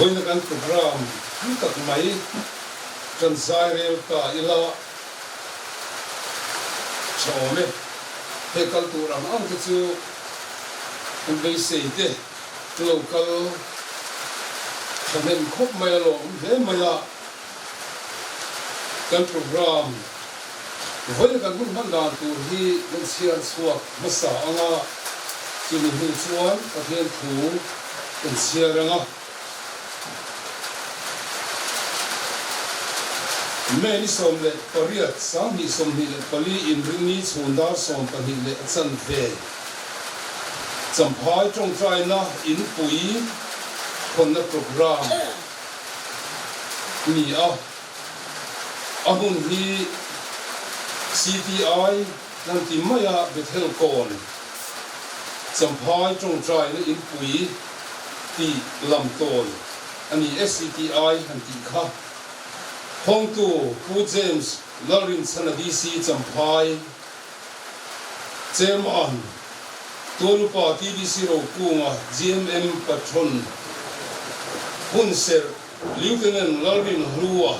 Vawiina kan program hlu tak mai kan zai rel ta ila tha awm e. Hei kal tur ang ang te chu kan beisei te lo kal thahnem khawp mai a lawm hle mai a. Kan program vawiina kan hun hman dan tur hi kan chhiar chhuak hmasa ang a, chumi hnu chuan Pathian thu kan chhiar ang a. May ni 18, 2024 inrinni chhun dar 12 leh a chanve Champhai tawngtaina inpui hawnna program ni a, a hun hi CTI kan ti mai a, Bethel Kawn, Champhai tawngtaina inpui tih lam tawn a ni e, CTI han tih kha. Hawngtu Pu James Lalrinchhana DC Champhai Chairman, Tualupa TBC Rokunga GMM Patron, Hunserh Lieutenant Lalrinhlua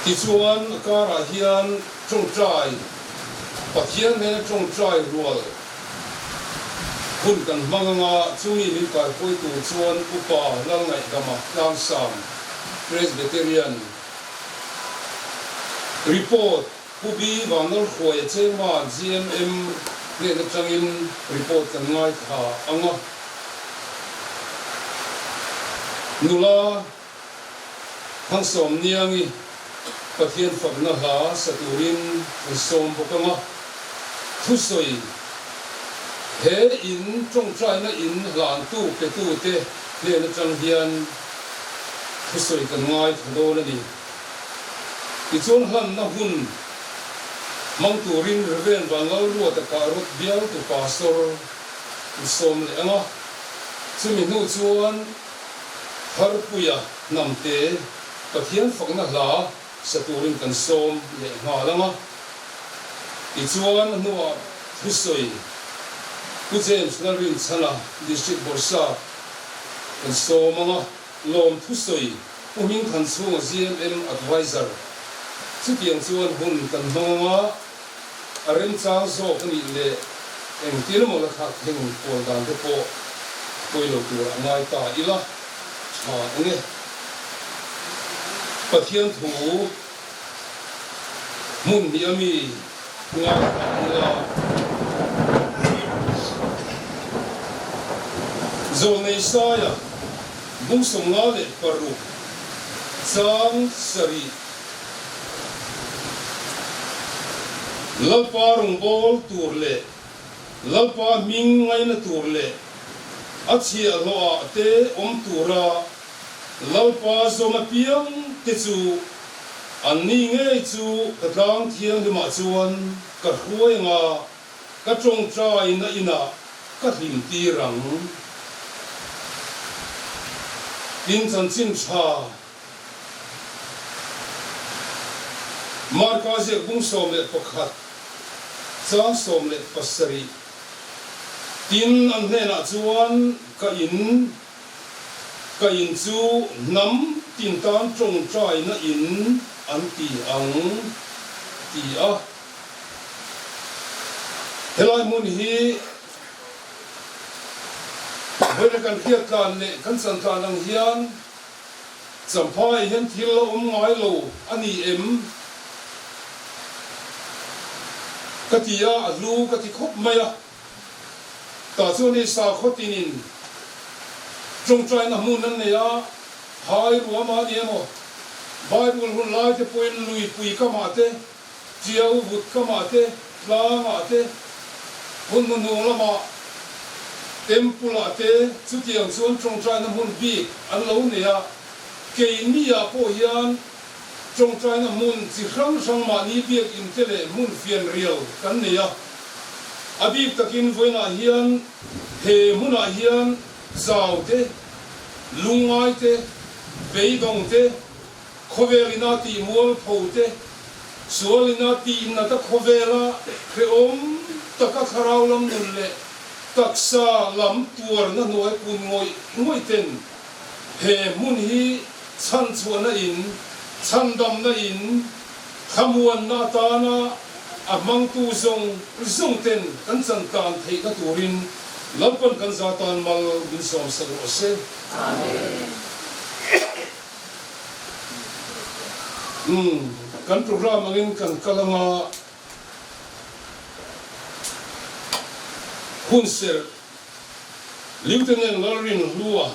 tichuan a karah hian tawngtai Pathian hnena tawngtai rual hun kan hmang anga chumi min kaihpuai tur chuan Upa Lalngaihdama Tlangsam Presbyterian Report Pu B. Vanlalhruaia Chairman GMM hnen atangin report kan ngaithla ang a. Nula Thangsawmniangi Pathian fakna hla sa turin kan sawm bawk ang a. Thusawi he in tawngtaina in hlantu petute hnen atang hian thusawi kan ngaithla dawn a ni. Tichuan hlanna hun hmang turin Rev. Vanlalruata Kahrawt bialtu Pastor an sawm leh ang a, chumi hnu chuan Harpuia hnamte Pathian fakna hla sa turin kan sawm leh nghal ang a. Tichuan a hnuah thusawi Pu James Lalrinchhana District Bawrhsap kan sawm ang a. Lawm thusawi Pu Hmingthan chhunga GMM Adviser chutiang chuan hun kan hmang ang a, a remchang zawk a nih leh engtin emaw la thlak thleng kual dan te pawh pawi lo tur a ngai ta ila tha ang e. Pathian thu hmun hnih a mi ngaithla ila Zawlnei Saia Bung 56 chang sarih Lalpa rawngbâwl tûr leh Lalpa hming ngaina tûr leh a chhiahhlawhah te awm tûra Lalpa zawm apiang te chu anni ngei chu ka tlâng thianghlimah chuan ka hruai ang a. Ka tawngtaina inah ka hlim tir ang. Tin chanchin tha Marka ziak bung 11 chang 17 Tin an hnenah chuan ka in ka in chu hnam tin tan tawngtaina in an ti ang ti a. Helai hmun hi vawiina kan hriat tlan leh kan chan tlan ang hian Champhai hian thil a awm ngai lo a ni em? Ka ti a, a hlu ka ti khawp mai a. Tah chuan hei sakhaw tinin tawngtaina hmun an nei a, phai ruam a ni emaw, Bible hun lai te pawhin luipui kamah te, Tiau vut kamah te, tlangah te, hun hnuhnung lamah Temple-ah te chutiang chuan tawngtaina hmun bik an lo nei a. Keini-ah pawh hian tawngtaina hmun chi hrang hrang mahni biakinn te leh hmun fianrial kan nei a. A bik takin vawiinah hian he hmunah hian zau te, lungngai te, beidawng te, Khawvel ina tih mualpho te, sual ina tih nata khawvela hrehawm taka thlarau lam nun leh Taksa lam tuarna hnuai kun ngawih ngawih ten he hmun hi chhanchhuahna in, chhandamna in, thlamuanna atana a hmangtu zawng zawng ten kan chan tlan theihna turin Lalpan kan za tan mal min sawmsak rawh se. Amen. Umm, kan program angin kan kal anga hunserh Lieutenant Lalrinhlua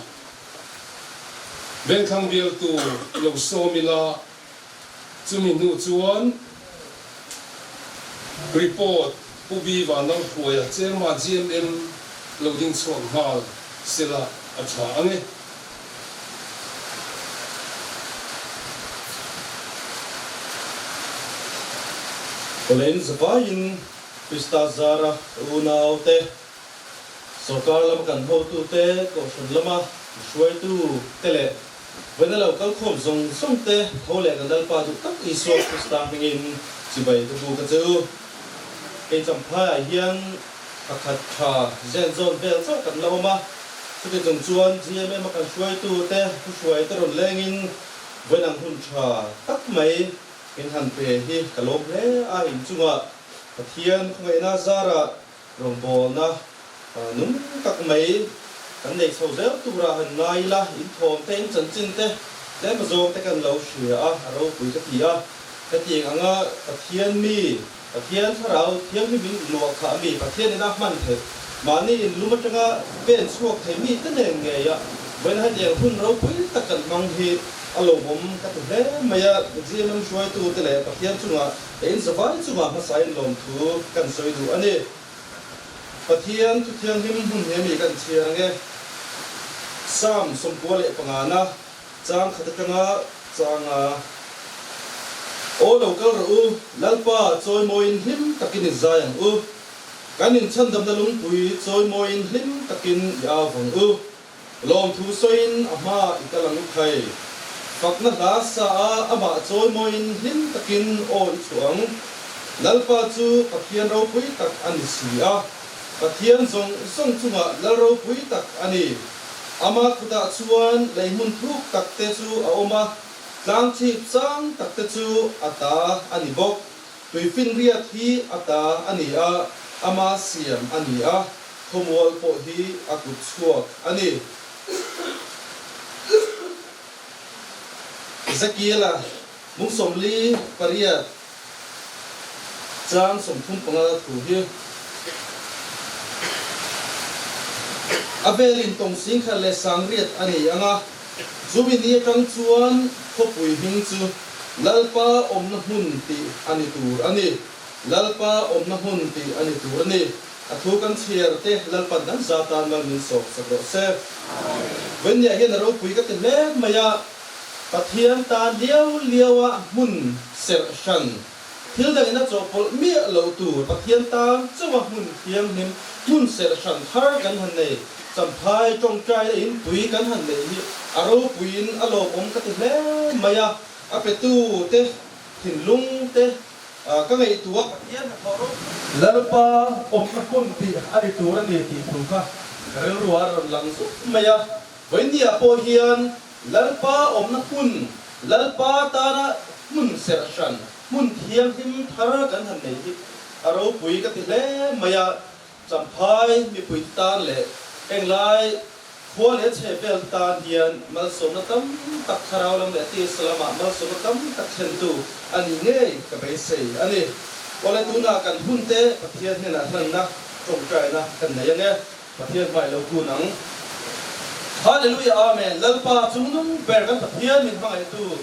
Vengthlang bialtu lo sawm ila, chumi hnu chuan report Pu B Vanlalhruaia Chairman GMM lo ding chhuak nghal sela a tha ang e. Awlein zavaiin Krista zara unaute, sorkar lama kan hotute, kohhran lama hruaitu te leh vawiina lo kalkhawm zawng zawng te tho leh kan Lalpa duh tak Isua Krista hmingin chibai ka bu ka che u. Kei Champhaiah hian pakhat tha zen zawn vel chauh kan la awm a, chuti chung chuan GMM a kan hruaitu te thuhruai te rawn lengin vawiin ang hun tha tak mai min han pe hi ka lawm hle a, inchungah Pathian khawngaihna zarah rawngbawlna nung tak mai kan nei chho zel tura han ngai ila, inthawm te, in chanchin te tlem azawng te kan lo hria a, a ropui ka ti a. Hetiang anga Pathian mi, Pathian thlarau thianghlim in luah khah mi, Pathian in a hman theih, mahni in lum atanga pen chhuak thei mi te nen ngei a, vawiin hetiang hun ropui tak kan hmang hi a lawmawm ka ti hle mai a, GMM hruaitu te leh Pathian chungah Ka in zavai chungah hmasain lawmthu kan sawi duh a ni. Pathian thu thianghlim hmun hi mi kan chhiar ang e. Psalm 95 na chang khat atanga changa Aw lo kal rawh u, Lalpa chawimawiin hlim takin i zai ang u. Kan inchhandamna lungpui chawimawiin hlim takin i au vang u. Lawmthu sawiin a hma i kal ang u khai. Fakna hla sa a amah chawimawiin hlim takin aw i chhuah ang. Lalpa chu Pathian ropui tak a ni si a, Pathian zawng zawng chungah Lal ropui tak a ni. Ama kutah chuan lei hmun thuk tak te chu a awm a, tlang chhip sang tak te chu a ta a ni bawk. Tuifinriat hi a ta a ni a, ama siam a ni a. Khawmual pawh hi a kut chhuak a ni. Ezekiela mung 48 chang 35 thu hi a velin tawng 1800 a ni ang a, chumi ni atang chuan khawpui hming chu Lalpa awmna hmun tih a ni tur a ni. Lalpa awmna hmun tih a ni tur a ni. A thu kan chhiar te Lalpan kan za tan mal min sawk sak rawh se. Vawinia hian a ropui ka ti hle mai a, Pathian tan liau liau a hmun serh hran, thil dangin a chawhpawlh miah loh tur Pathian tan chauh a hmun thianghlim, hmun serh hran thar kan han nei, Champhai tawngtaina in pui kan han neih hi a ropuiin a lawmawm ka ti hle mai a, a petu te thinlung te Ka ngaihtuah Pathian hnathawh ropui. Lalpa awmna hmun tih a ni tur a ni tih thu kha ka rilru ah a rawn lang zuk mai a. Vawinia pawh hian Lalpa awmna hmun, Lalpa tana hmun serh hran, hmun thianghlim thar kan han nei hi a ropui ka ti hle mai a. Champhai mipui tan leh englai khua leh chhe vel tan hian malsawmna tam tak thlarau lam leh tisa lamah malsawmna tam tak thlentu a ni ngei ka beisei a ni. Awle tunah kan hun te Pathian hnenah hlanna tawngtaina kan nei ange. Pathian hmai lo kun ang. Hallelujah Amen Lalpa chungnung ber kan Pathian min hmangaihtu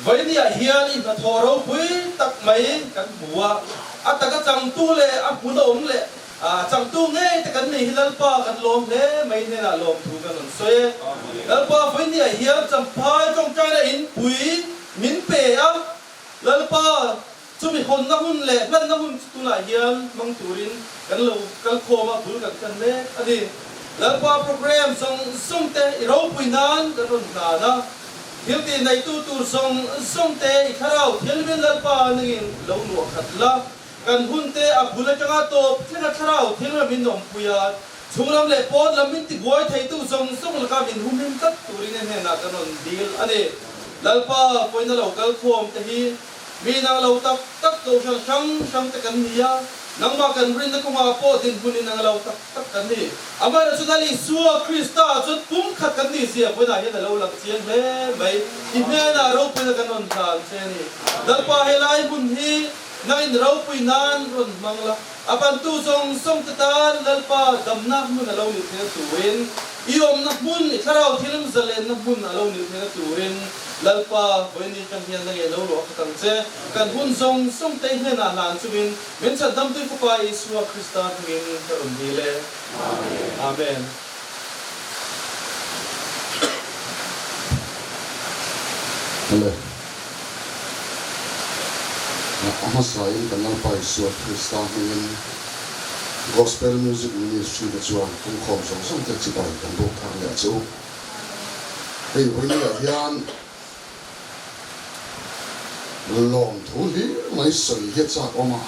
Vawinia hian i hnathawh ropui tak mai kan hmu a, a taka changtu leh a hmun a awm leh changtu ngei te kan nei hi Lalpa kan lawm hle mai hnenah lawmthu kan rawn sawi e. Lalpa Vawinia hian Champhai tawngtaina inpui min pe a, Lalpa chumi hawnna hun leh hlanna hun chu tunah hian hmang turin kan lo kal khawm a, bul kan tan mek a ni. Lalpa program zawng zawng te i ropui nan kan rawn hlan a. Thil tih neitu tur zawng zawng te i thlarau thianghlim Lalpa nangin lo luah khat la, kan hun te a bul atanga tawp thlenga thlarau thianghlim in awmpui a. Chhunglam leh pawn lam min tibuai theitu zawng zawng laka min humhim tlat turin i hnenah kan rawn dil a ni. Lalpa, pawina lo kal khawm te hi mi inang lo tak tak kohhran hrang hrang te kan ni a, nangmah kan rinna kawngah pawh dinhmun inang lo tak tak kan ni. Amaherawhchu Lal Isua Krista chuan pumkhat kan nih zia pawinah hian a lo lang chiang hle mai. I hnenah ropuina kan rawn hlan che a ni. Lalpa, helai hmun hi nangin ropui nan rawn hmang la. A bantu zawng zawng te tan Lalpa damna hmun a lo nih theihna turin, i awmna hmun, i thlarau thilm zalenna hmun a lo nih theihna turin Lalpa vawiin atang hian na ngei lo luah khat ang che. Kan hun zawng zawng te i hnenah hlan chungin min chhandamtui Fapa Isua Krista hmingin ka rawn dil e. Amen. Awle. A hmasain kan Lalpa Isua Krista hmingin Gospel Music Ministry te chuan pumkhawm zawng zawng te chibai kan buk thar leh a che u. Hei vawinia hian lawmthu hlir mai sawi hi a chak awm a,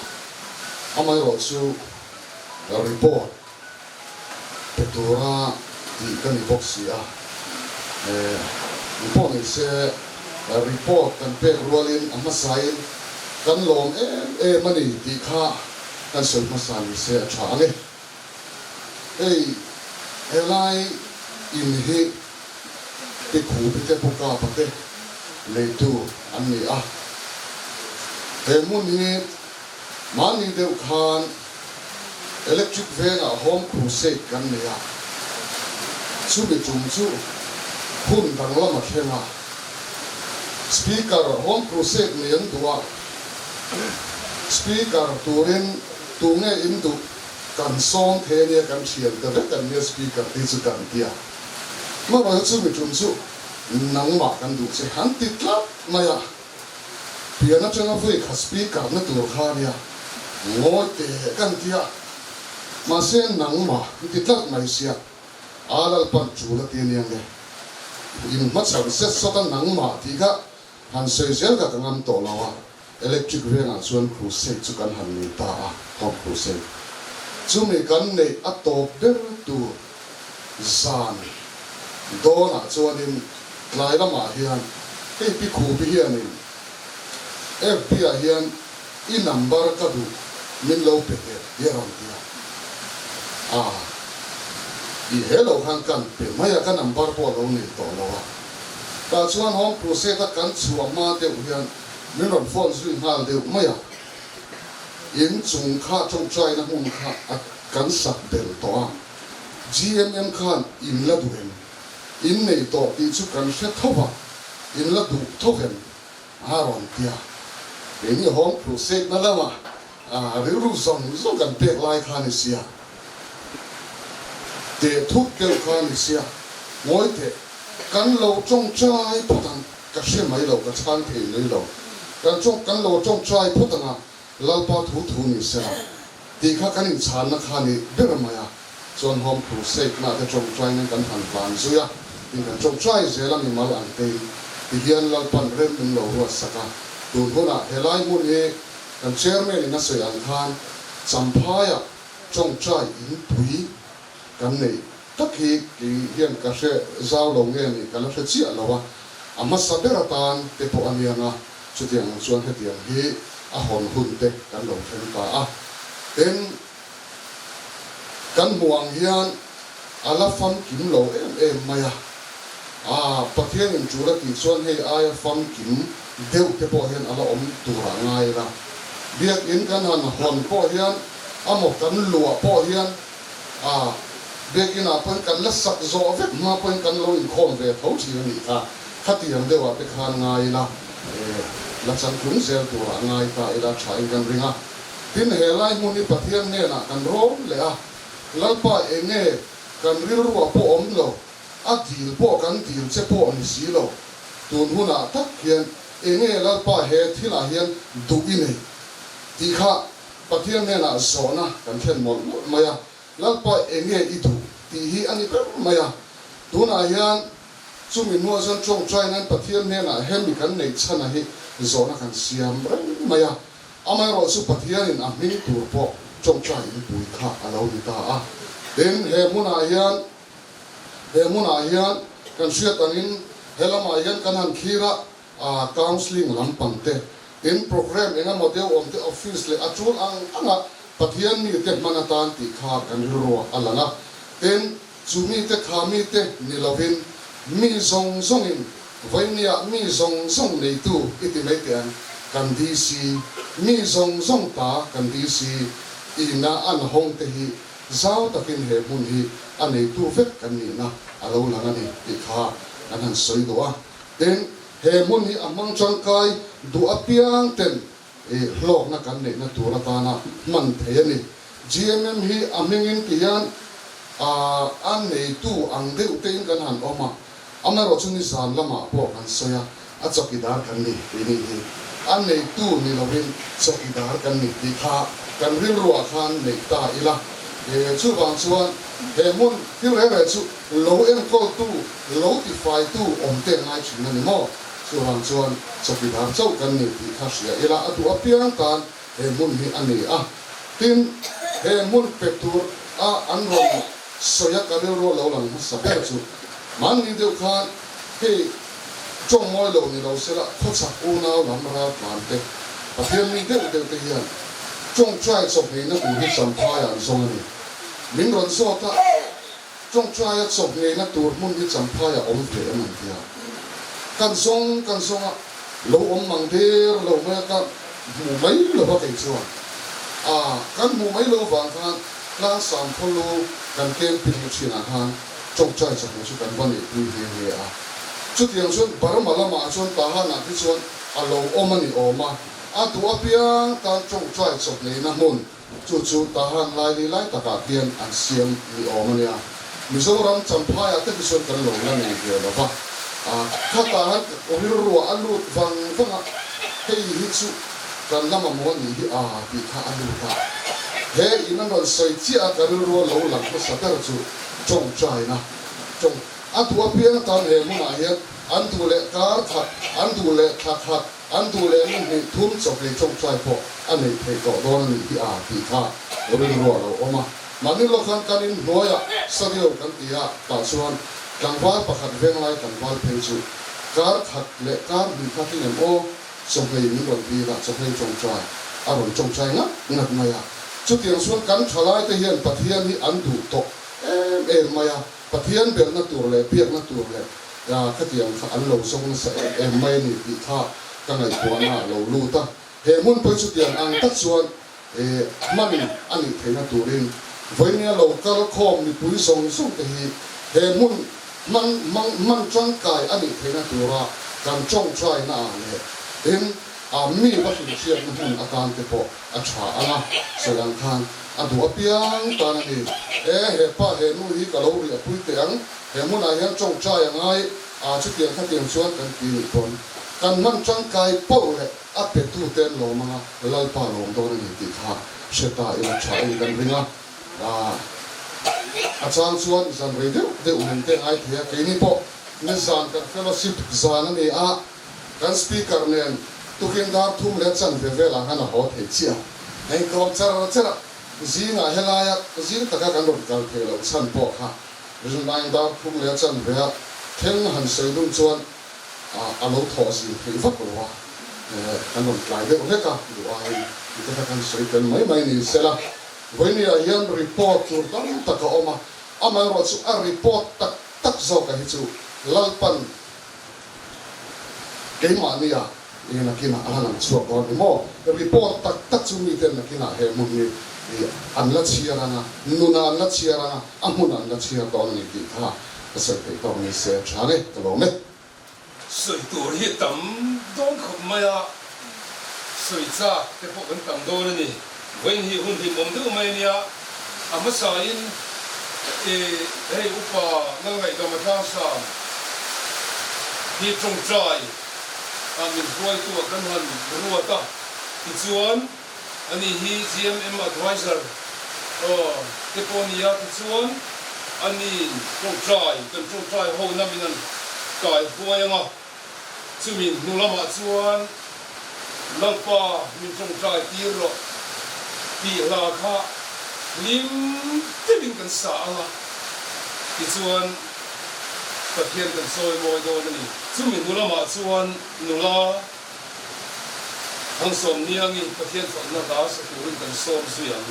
amaherawhchu report pe tura tih ka ni bawk si a. Eng pawh ni se report kan pek rualin a hmasain kan lawm em em a ni tih kha kan sawi hmasa ni se a tha ang e. Hei helai in hi Tikhupi te Pu Kapa te neitu an ni a. He hmun hi mahni deuh khan Electric vengah Home Crusade kan nei a, chumi tum chu hun danglam a thleng a. Speaker Home Crusade nei an duh a, Speaker turin tunge in duh kan sawm thei ania kan thian ta vek an nia Speaker te chu kan tia. Hmangaihna chumi tum chu nangmah kan duh che an ti tlat mai a. Pian atanga vui kha speaker na tur kha ania ngawi teh kan ti a, mahse nangmah i ti tlat mai sia, a Lalpan tul a ti ania nge in hmachhan set sawt a nangmah tih kha han sawi zel kha ka ngam tawh lo a, electric vengah chuan crusade chu kan han nei ta a, home crusade chumi kan neih a tawp ber tur zan dawnah chuanin tlai lamah hian hei Pi Khupi hianin FB ah hian i number ka duh min lo pe teh tih a rawn ti a, a i he lo khan kan pe mai a, ka number pawh a lo nei tawh lo a, tah chuan Home Crusade a kan chhuah hma deuh hian min rawn phone zui nghal deuh mai a, in chung kha tawngtaina hmun kha a kan sak bel tawh a. GMM khan in la duh em? In nei tawh tih chu kan hre tho va, in la duh tho em? A rawn ti a. Keini Home Crusade na lama rilru zawng zawng kan pek lai kha a ni sia. Teh thut deuh kha a ni sia. Ngawi teh, kan lo tawngtai phawt ang, ka hre mai lo, ka chhang thei mai lo. Kan tawng, kan lo tawngtai phawt ang a, Lalpa thu thu ni sela tih kha kan inchhanna kha ni ber mai a, chuan Home Crusade na te tawngtai nan kan han van zui a, tin kan tawngtai zel a mimal ang tein ti hian Lalpan rem min lo ruat sak a, tun hunah helai hmun hi kan Chairman in a sawi ang khan Champhaiah tawngtai inpui kan neih tak hi kei hian ka hre zau lo nge ni ka la hre chiah lo a, a hmasa ber atan te pawh a niang a, chutiang ang chuan hetiang hi a hawn hun te kan lo thleng ta a. Tin, kan hmuh ang hian a la famkim lo em em mai a, aa Pathianin tul a tih chuan hei aia famkim deuh te pawh hian a la awm turah ngai ila. Biakin kan han hawn pawh hian a maw kan luah pawh hian A, biakinah pawhin kan la sak zawh vek hma pawhin kan lo inkhawm ve tho thin a nih kha. Khatiang deuhah te khan ngai ila, e, la changtlung zel turah ngai ta ila thain kan ring a. Tin, he lai hmun hi Pathian hnenah kan rawn leh a, Lalpa enge kan rilruah pawh awm lo, a dil pawh kan dil che pawh ni si lo, tun hunah tak hian enge Lalpa he thilah hian duh i nei tih kha Pathian hnenah zawhna kan thlen mawlh mawlh mai a, Lalpa enge i duh tih hi a ni ber mai a. Tunah hian chumi hnuah chuan tawngtai nan Pathian hnenah hemi kan neih chhana hi zawhna kan siam reng mai a. Amaherawhchu Pathianin a hming tur pawh tawngtai inpui kha a lo ni ta a. Tin, he hmunah hian, he hmunah hian kan hriat angin he lamah hian kan han thlir a, a counselling lampang te, tin programme eng emaw deuh awm te office leh a tul ang anga Pathian mite hman atan tih kha kan rilruah a lang a, tin chu mite kha mite ni lovin mi zawng zawngin vawinia mi zawng zawng neitu i ti mai teh ang, kan DC mi zawng zawng ta kan DC ina an hawng te hi zau takin he hmun hi a neitu vek kan nihna a lo lang a ni tih kha kan han sawi duh a. Tin, he hmun hi a hmang tangkai duh apiang ten hlawkna kan neihna tur atana hman thei a ni. GMM hi a hmingin ti hian a neitu ang deuh tein kan han awm a, amaherawhchu nizan lamah pawh kan sawi a, a chawkidar kan ni tih nih hi. A neitu ni lovin chawkidar kan ni tih kha kan rilruah khan neih ta ila. Chuvang chuan he hmun thil reng reng chu lo enkawltu Lo tifaitu awm te ngai thin a ni maw? Chuvang chuan chawkidar chauh kan ni tih kha hria ila a duh apiang tan he hmun hi a ni a. Tin, he hmun pe tur a an rawn sawi a ka rilru a lo lang hmasa ber chu mahni deuh khan hei tawng mawi lo ni lo sela khawchhak unau lam raltlan te Pathian mi deuh deuh te hian tawngtai chawhneihna tur hi champhai an zawng a ni. Min rawn zawt a. Tawngtaia chawhneihna tur hmun hi Champhai a awm ve em an ti a. Kan zawng kan zawng a, lo awm mang der lo mai a ka hmu mai lo va kei chuan. A, kan hmuh mai lo vang khan Tlangsam khawlu kan camping na thinah khan tawngtai chawhmeh chu kan va neihpui nghe nghe a. Chutiang chuan Burma lamah chuan Tahanah te chuan a lo awm a ni awm a, a duh apiang tan tawngtai chawhneihna hmun Chu chu Tahan laili lai takah khian an siam ni awm a nia. Mizoram Champhaiah te hi chuan kan lo la nei ve lo va. Kha Tahan rilruah a lut vang vang a, hei hi chu kan la mamawh a nih hi a tih kha a lut a. He in an rawn sawi chiah a ka rilrua lo lang hmasa ber chu tawngtaina tawng a duh apiang atan he hmunah hian an duh leh kar khat, an duh leh thla khat, An duh leh na hnih thum chawhmeh tawngtai pawh a neih theih tawh dawn a nih hi a tih kha rilru a lo awm a. Mahni lawk khan kan in hnuaiah Sadio kan ti a, tah chuan tlangval pakhat venglai tlangval phei chu kar khat leh kar hnih kha tling em aw, chawhmeh min rawn dil a, chawhmeh tawngtai a rawn tawngtai ngat ngat mai a. Chutiang chuan kan thalaite hian Pathian hi an duh tawh em em mai a. Pathian belhna tur leh biakna tur leh khatiang kha an lo zawng nasa em em mai a ni tih kha ka ngaihtuahna a lo lut a. He hmun pawh chutiang ang tak chuan hman a nih theihna turin vawinia lo kal khawm mipui zawng zawng te hi he hmun hman hmang hman tangkai a nih theihna tura kan tawngtaina ah leh tin mi va hrilhhriatna hmun atan te pawh a tha ang a sawi ang khan A duh apiang tan a ni. E, he pa he nu hi ka lo riah pui teh ang, he hmunah hian tawngtai a ngai a, chutiang khatiang chuan kan ti nih pawn kan hman tangkai poh leh a pe tu te an lawm anga Lalpa lawm dawn a ni tih kha hre ta ila tha in kan ring a. A chang chuan zan rei deuh deuh nen te ngai thei a, keini pawh nizan kan fellowship zan a ni a, Kan speaker nen tukin dar thum leh chanve velah khan a haw thei chiah. Hei tlawm char char a, zingah helaia zing taka kan rawn kal thei loh chhan pawh kha rinlain dar thum leh chanve a thleng han sawi dun chuan a lo thawh zin theih vak lo a, kan rawn tlai deuh hlek a, duh aiin tih te kha kan sawi tel mai mai ni sela. Vawinia hian report tur tam tak a awm a, amaherawhchu a report tak tak zawka hi chu Lalpan Keimahnia i nakinah a la lang chhuak dawn ni maw? Report tak tak chu miten nakinah he hmun hi an la chhiar ang a, nunah an la chhiar ang a, a hmunah an la chhiar dawn a ni tih kha ka sawi theih tawk ni se a tha nge, ka lawm e. Sawi tur hi tam dawn khawp mai a, sawi chak te pawh kan tam dawn a ni. Vawiin hi hun hlimawm deuh mai a nia, a hmasain i hei upa Lalngaihdama Tlangsam hi tawngtai ah min hruaitu ah kan han ruat a, tichuan ani hi GMM Adviser aw te pawh a ni a, tichuan ani tawngtai kan tawngtai ho na min han kai hruai ang a. Chumi hnu lamah chuan Lalpa min tawngtai tir rawh tih hla kha hlim deuhin kan. kan sa ang a, tichuan Pathian kan sawi mawi dawn a ni. Chumi hnu lamah chuan nula Thangsawmniangi Pathian fakna hla sa turin kan sawm zui ang.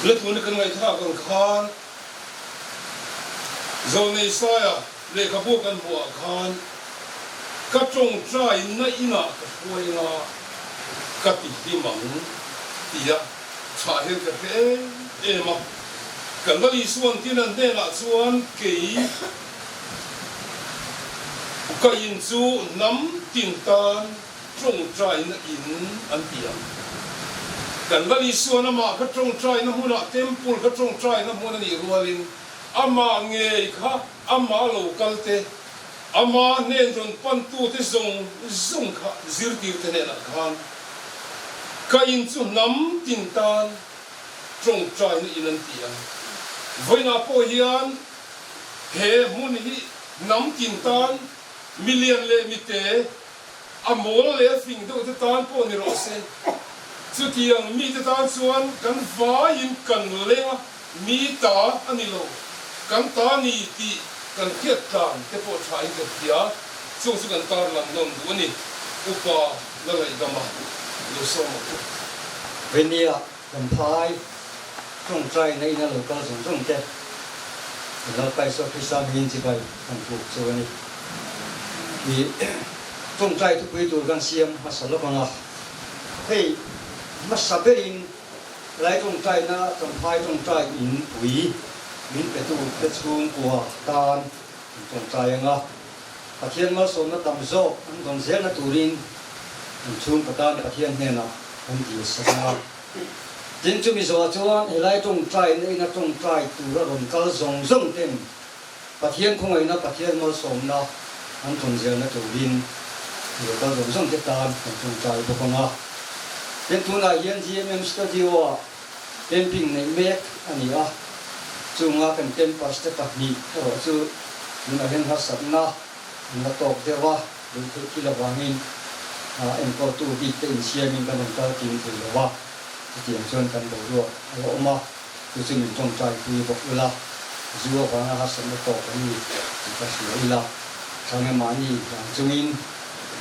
Le tuna kan ngaihthlak ang khan Zawlnei Saia lehkhabu kan hmuh ah khan ka tawngtai na inah ka hruai anga ka ti hlim ang tia chhah hian ka hre em em a. Kan Lal Isuan tin an hnenah chuan kei Ka in chu hnam tin tan tawngtaina in an ti ang. Kan Lal Isuan amah kha tawngtaina hmunah temple kha tawngtaina hmun a nih rualin amah ngei kha amah lo kal te, amah hnen rawn pantute zawng zawng kha zirtirte hnenah khan ka in chu hnam tin tan tawngtaina in an ti ang. Vawiinah pawh hian He hmun hi hnam tin tan, mi lian leh mi te, a mawl leh a fing deuh te tan pawh ni rawh se. Chutiang mite tan chuan kan vaiin kan leng a, mi ta a ni lo, kan ta ni tih kan hriat tlan te pawh tha in ka hria, chung chu kan tarlang nawn duh a ni, Upa Lalngaihdama lo sawm ang u. Venia Champhai tawngtaina ina lo kal zawng zawng te Lalpa Isua Krista hmingin chibai kan puk chu a ni. I tawngtai thupui tur kan siam hmasa lawk ang a, hei hmasa berin helai tawngtaina Champhai tawngtai in pui min petu te chhungkua tan kan tawngtai ang a, Pathian malsawmna tam zawk an dawn zelna turin an chhungkaw tan Pathian hnenah an dil sak ang a. Tin, chumi zawhah chuan helai tawngtai na ina tawngtai tura rawn kal zawng zawng ten Pathian khawngaihna, Pathian malsawmna an dawn zelna turin lo kal zawng zawng te tan kan tawngtai bawk ang a. Tin, tunah hian GMM Studio-ah Camping neih mek a ni a, chunga kan campers te pahnih erawh chu tunah hian harsatna an la tawk deuh a, duh theih thil avangin enkawltu bik te insiamin kan rawn kal kim thei lo a, chutiang chuan kan boruak a la awm a, chu chu min tawngtai pui bawk ula, zu avanga harsatna tawk an ni tih ka hria ila, thlange mahni vang chungin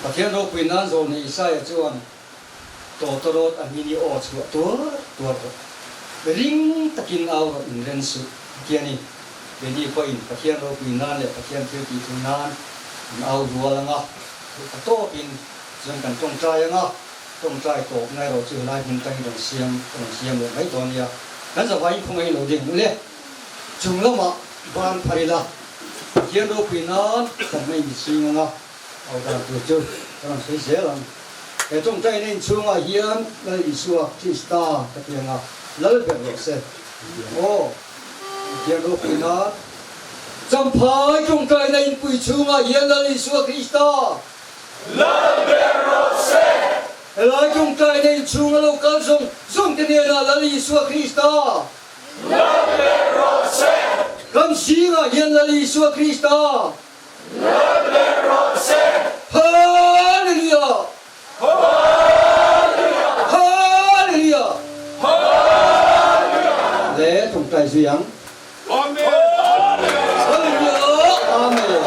Pathian ropui nan Zawlnei Isaia chuan Tawtawrawt a hming i aw chhuah tuar tuar rawh. Ring takin au rawh inren suh a ti a ni. Keini pawhin Pathian ropui nan leh Pathian thil tih thu nan kan au rual ang a, theih pa tawkin chuan kan tawngtai ang a, tawngtai tawpna erawh chu helai hmun tangin rawn siam ka rawn siam leh mai dawn nia. Kan zavaiin khawngaih lo ding ule. Chung lamah ban phar ila Pathian ropui nan kan hmei mihring ang a. Au dan tur chu ka rawn sawi zel ang. He tawngtaina inchhungah hian Lal Isua Krista ka ti ang a, Lal ber rawh se an ti ang aw. Pathian ropuina Champhai tawngtaina inpui chhungah hian Lal Isua Krista Lal ber rawh se. Helai tawngtaina inchhunga lo kal zawng zawng te hnenah Lal Isua Krista Lal ber rawh se. Kan zingah hian Lal Isua Krista Lal ber rawh se! Hallelujah! Hallelujah! Hallelujah! Hallelujah! Le tawngtai zui ang. Amen! Hallelujah! Amen! Amen!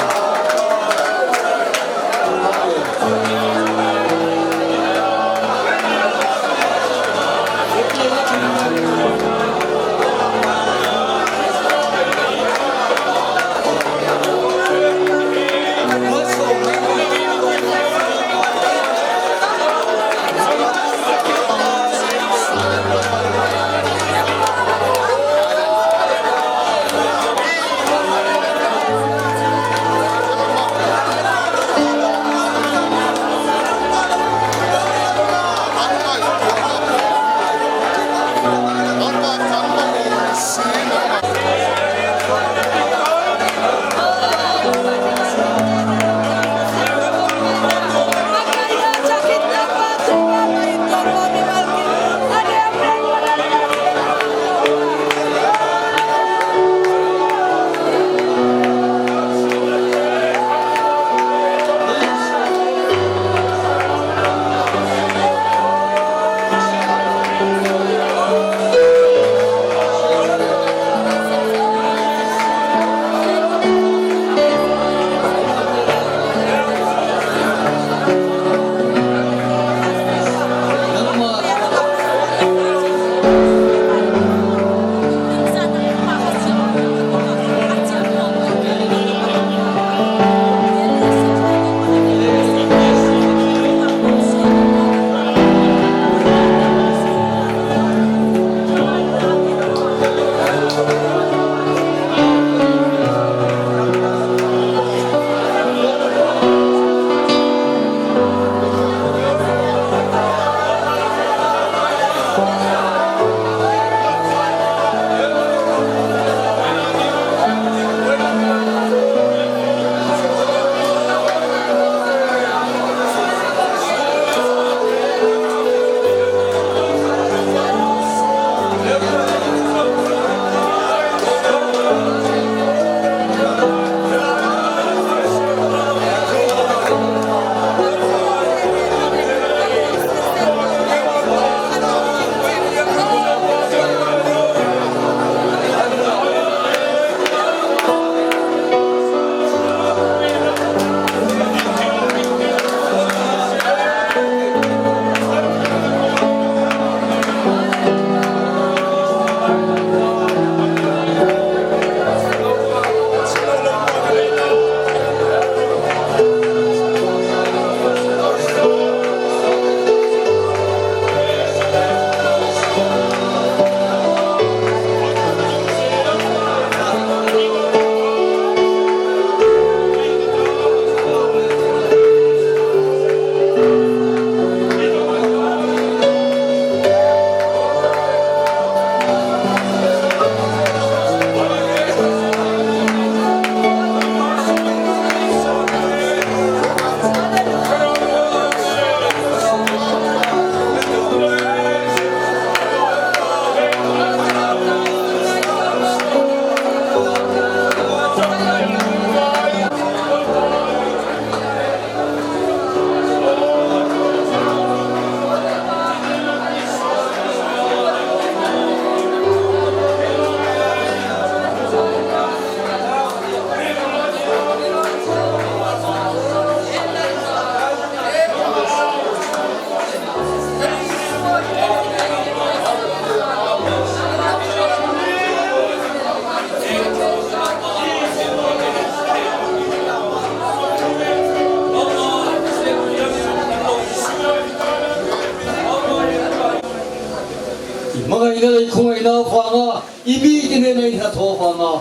avanga i mite nena i hnathawh avanga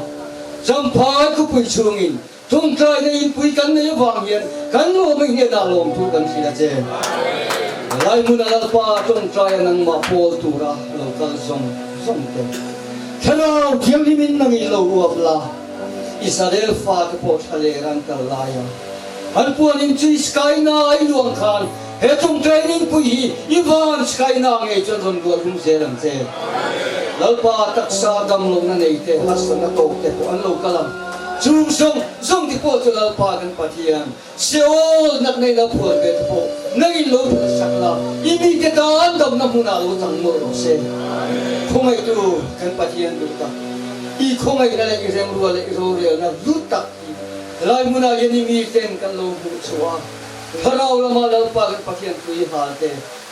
Champhai khawpui chhungin Tawngtaina inpui kan nei avang hian kan lawm a hnenah lawmthu kan hrilh a che. Laihmuna Lalpa tawngtaia nangmah pawl tura lo kal zawng zawng te. Thlarau Thianghlimin nang i lo uap la, Israel fate pawh thla ler an kal lai a. An puanin chu i skaina i luang khan he tawngtaina inpui hi i van skaina ngei chuan rawn luah lum zel ang che. Lalpa taksa damlohna nei te, harsatna tawk te pawh an lo kal ang. Chung zawng zawng te pawh chu Lalpa kan Pathian, Seol natnaina phual ve te pawh nangin lo phal sak la, i mite tan damna hmunah lo chang mawlh rawh se. Khawngaihtu kan Pathian duh tak, i khawngaihna leh i remrua leh i rorelna hlu tak hi helai hmunah hian i miten kan lo hmuh chhuah a, Thlarau lama Lalpa kan Pathian tui hal te,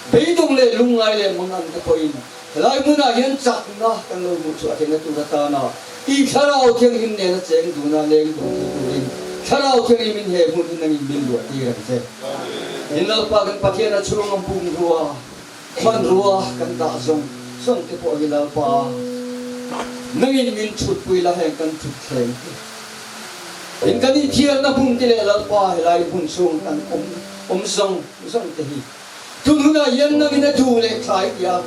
beidawng leh lungngai leh mangan te pawhin Helai hmunah hian chakna kan lo hmuh chhuah theihna tur atana i Thlarau Thianghlim nena cheng duna leng dun thei turin Thlarau Thianghlimin he hmun hi nangin min luah tir ang che. In Lalpa kan Pathian a chhunga bungrua, hmanrua kan dah zawng zawng te pawh hi Lalpa nangin min thutpui la heng kan thut thleng hi. In kan inthiarna hmun te leh Lalpa helai hmun chhung kan awm awm zawng zawng te hi Tun hunah hian nangin a duh leh thlai tia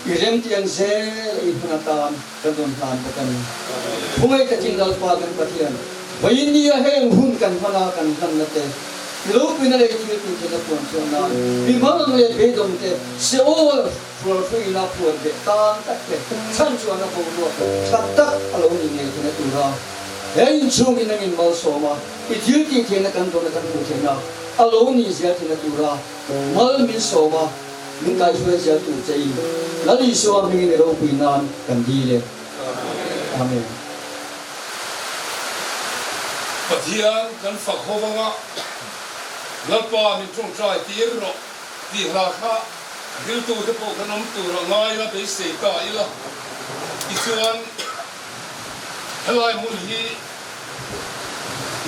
i remtiang zel a i hmun atan kan rawn hlan bawk a ni. Khawngei takin Lalpa kan Pathian, vawiin nia heng hun kan hman a kan hlanna te, i ropuina leh i thil tih theihna puan chuan nan mi hmang ang leh beidawng te, Seol hrualhruina puan beh tan tak te chhan chuan a boruak tha tak a lo ni ngei theihna tura he inchhungin nangin malsawm a i thil tih theihna kan dawn a kan hmuh theihna A lo nih zel thin a tura mal min sawm a, min kaihruai zel tur che in Lal Isua hmingin i ropui nan kan dil e. Amen. Pathian kan fak ho vanga Lalpa min tawngtai tir rawh tih hla kha riltu te pawh kan awm tur a ngai la beisei ta ila tichuan helai hmun hi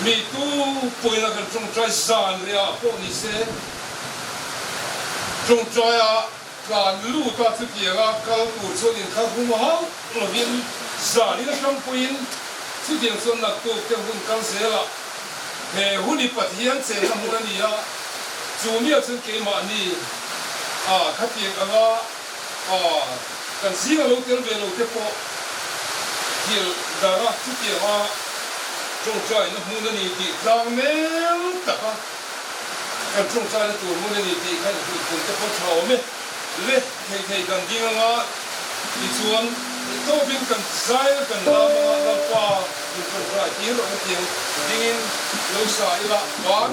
Mi tu pawina kan tawngtai zan reh ah pawh ni se, tawngtai a tlan lut a chutiang a kal tur chuan inthar hum hauh lovin zanin atang pawhin chutiang chuan naktuk te hun kal zel ah he hun hi Pathian chenna hmun a ni a, chu miah chuan keimahni a khatiang anga A, kan zing a lo tel ve lo te pawh thil dara chutianga tawngtaina hmun a ni tih tlang mel taka kan tawngtaina tur hmun a ni tih kha inhrilhpun te pawh tha awm e. Le thei thei kan ding anga tichuan tawpin kan zai a kan lam anga Lalpa min tawngtai tir rawh hetiang dingin lo sa ila ban.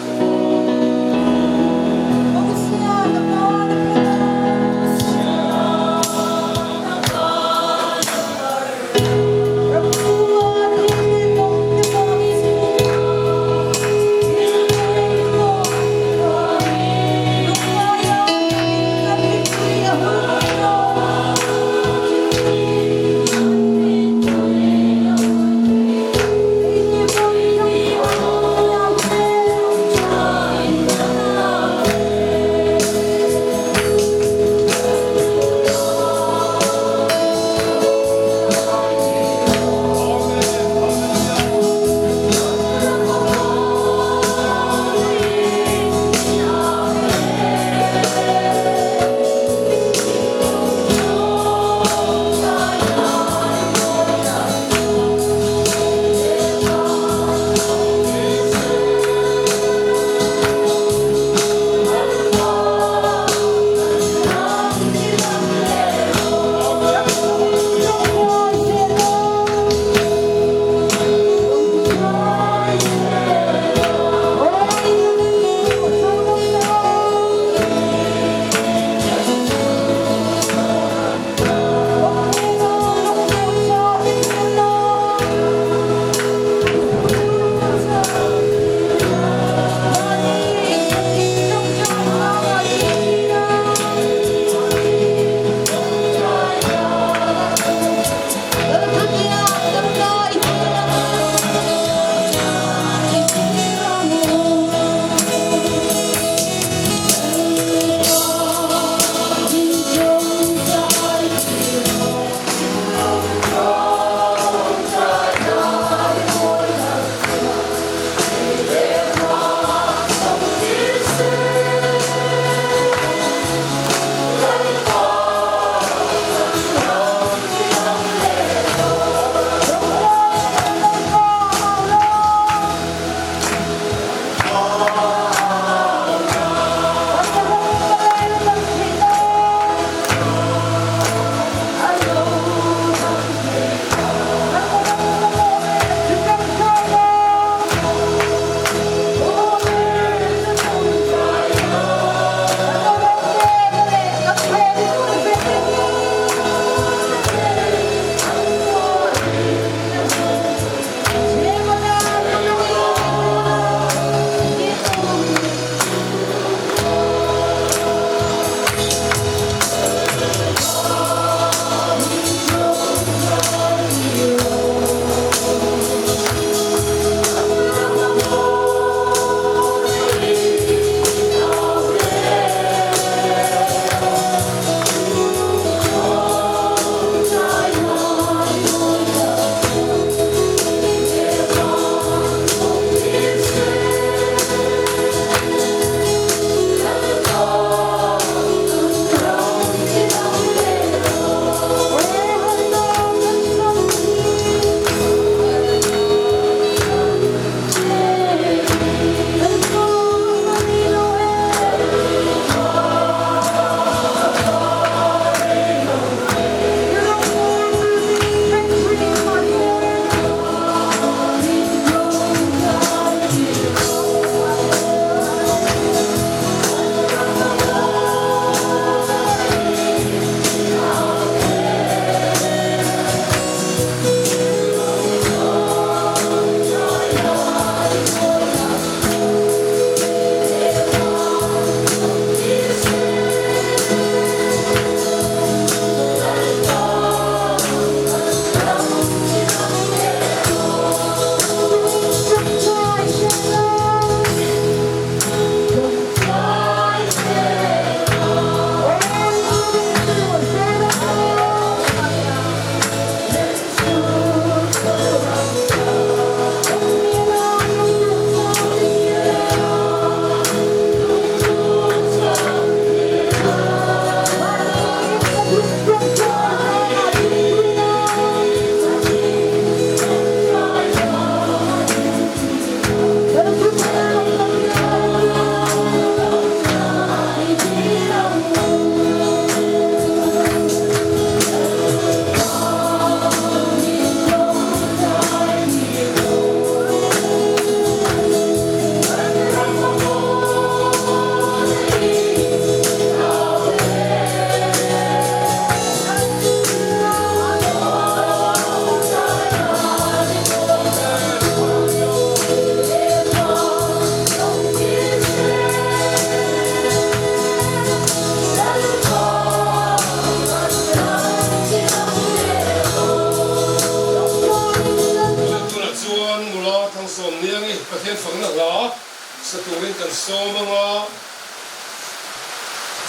Pathian fakna hla sa turin kan sawm ang a,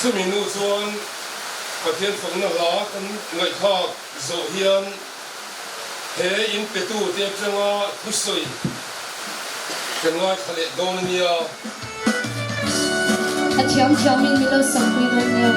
chumi nu chuan Pathian fakna hla kan ngaihthlak zawh hian he in petu te atanga thusawi kan ngaithla leh dawn a nia. A thiam thiamin min lo sakpui dawn nia.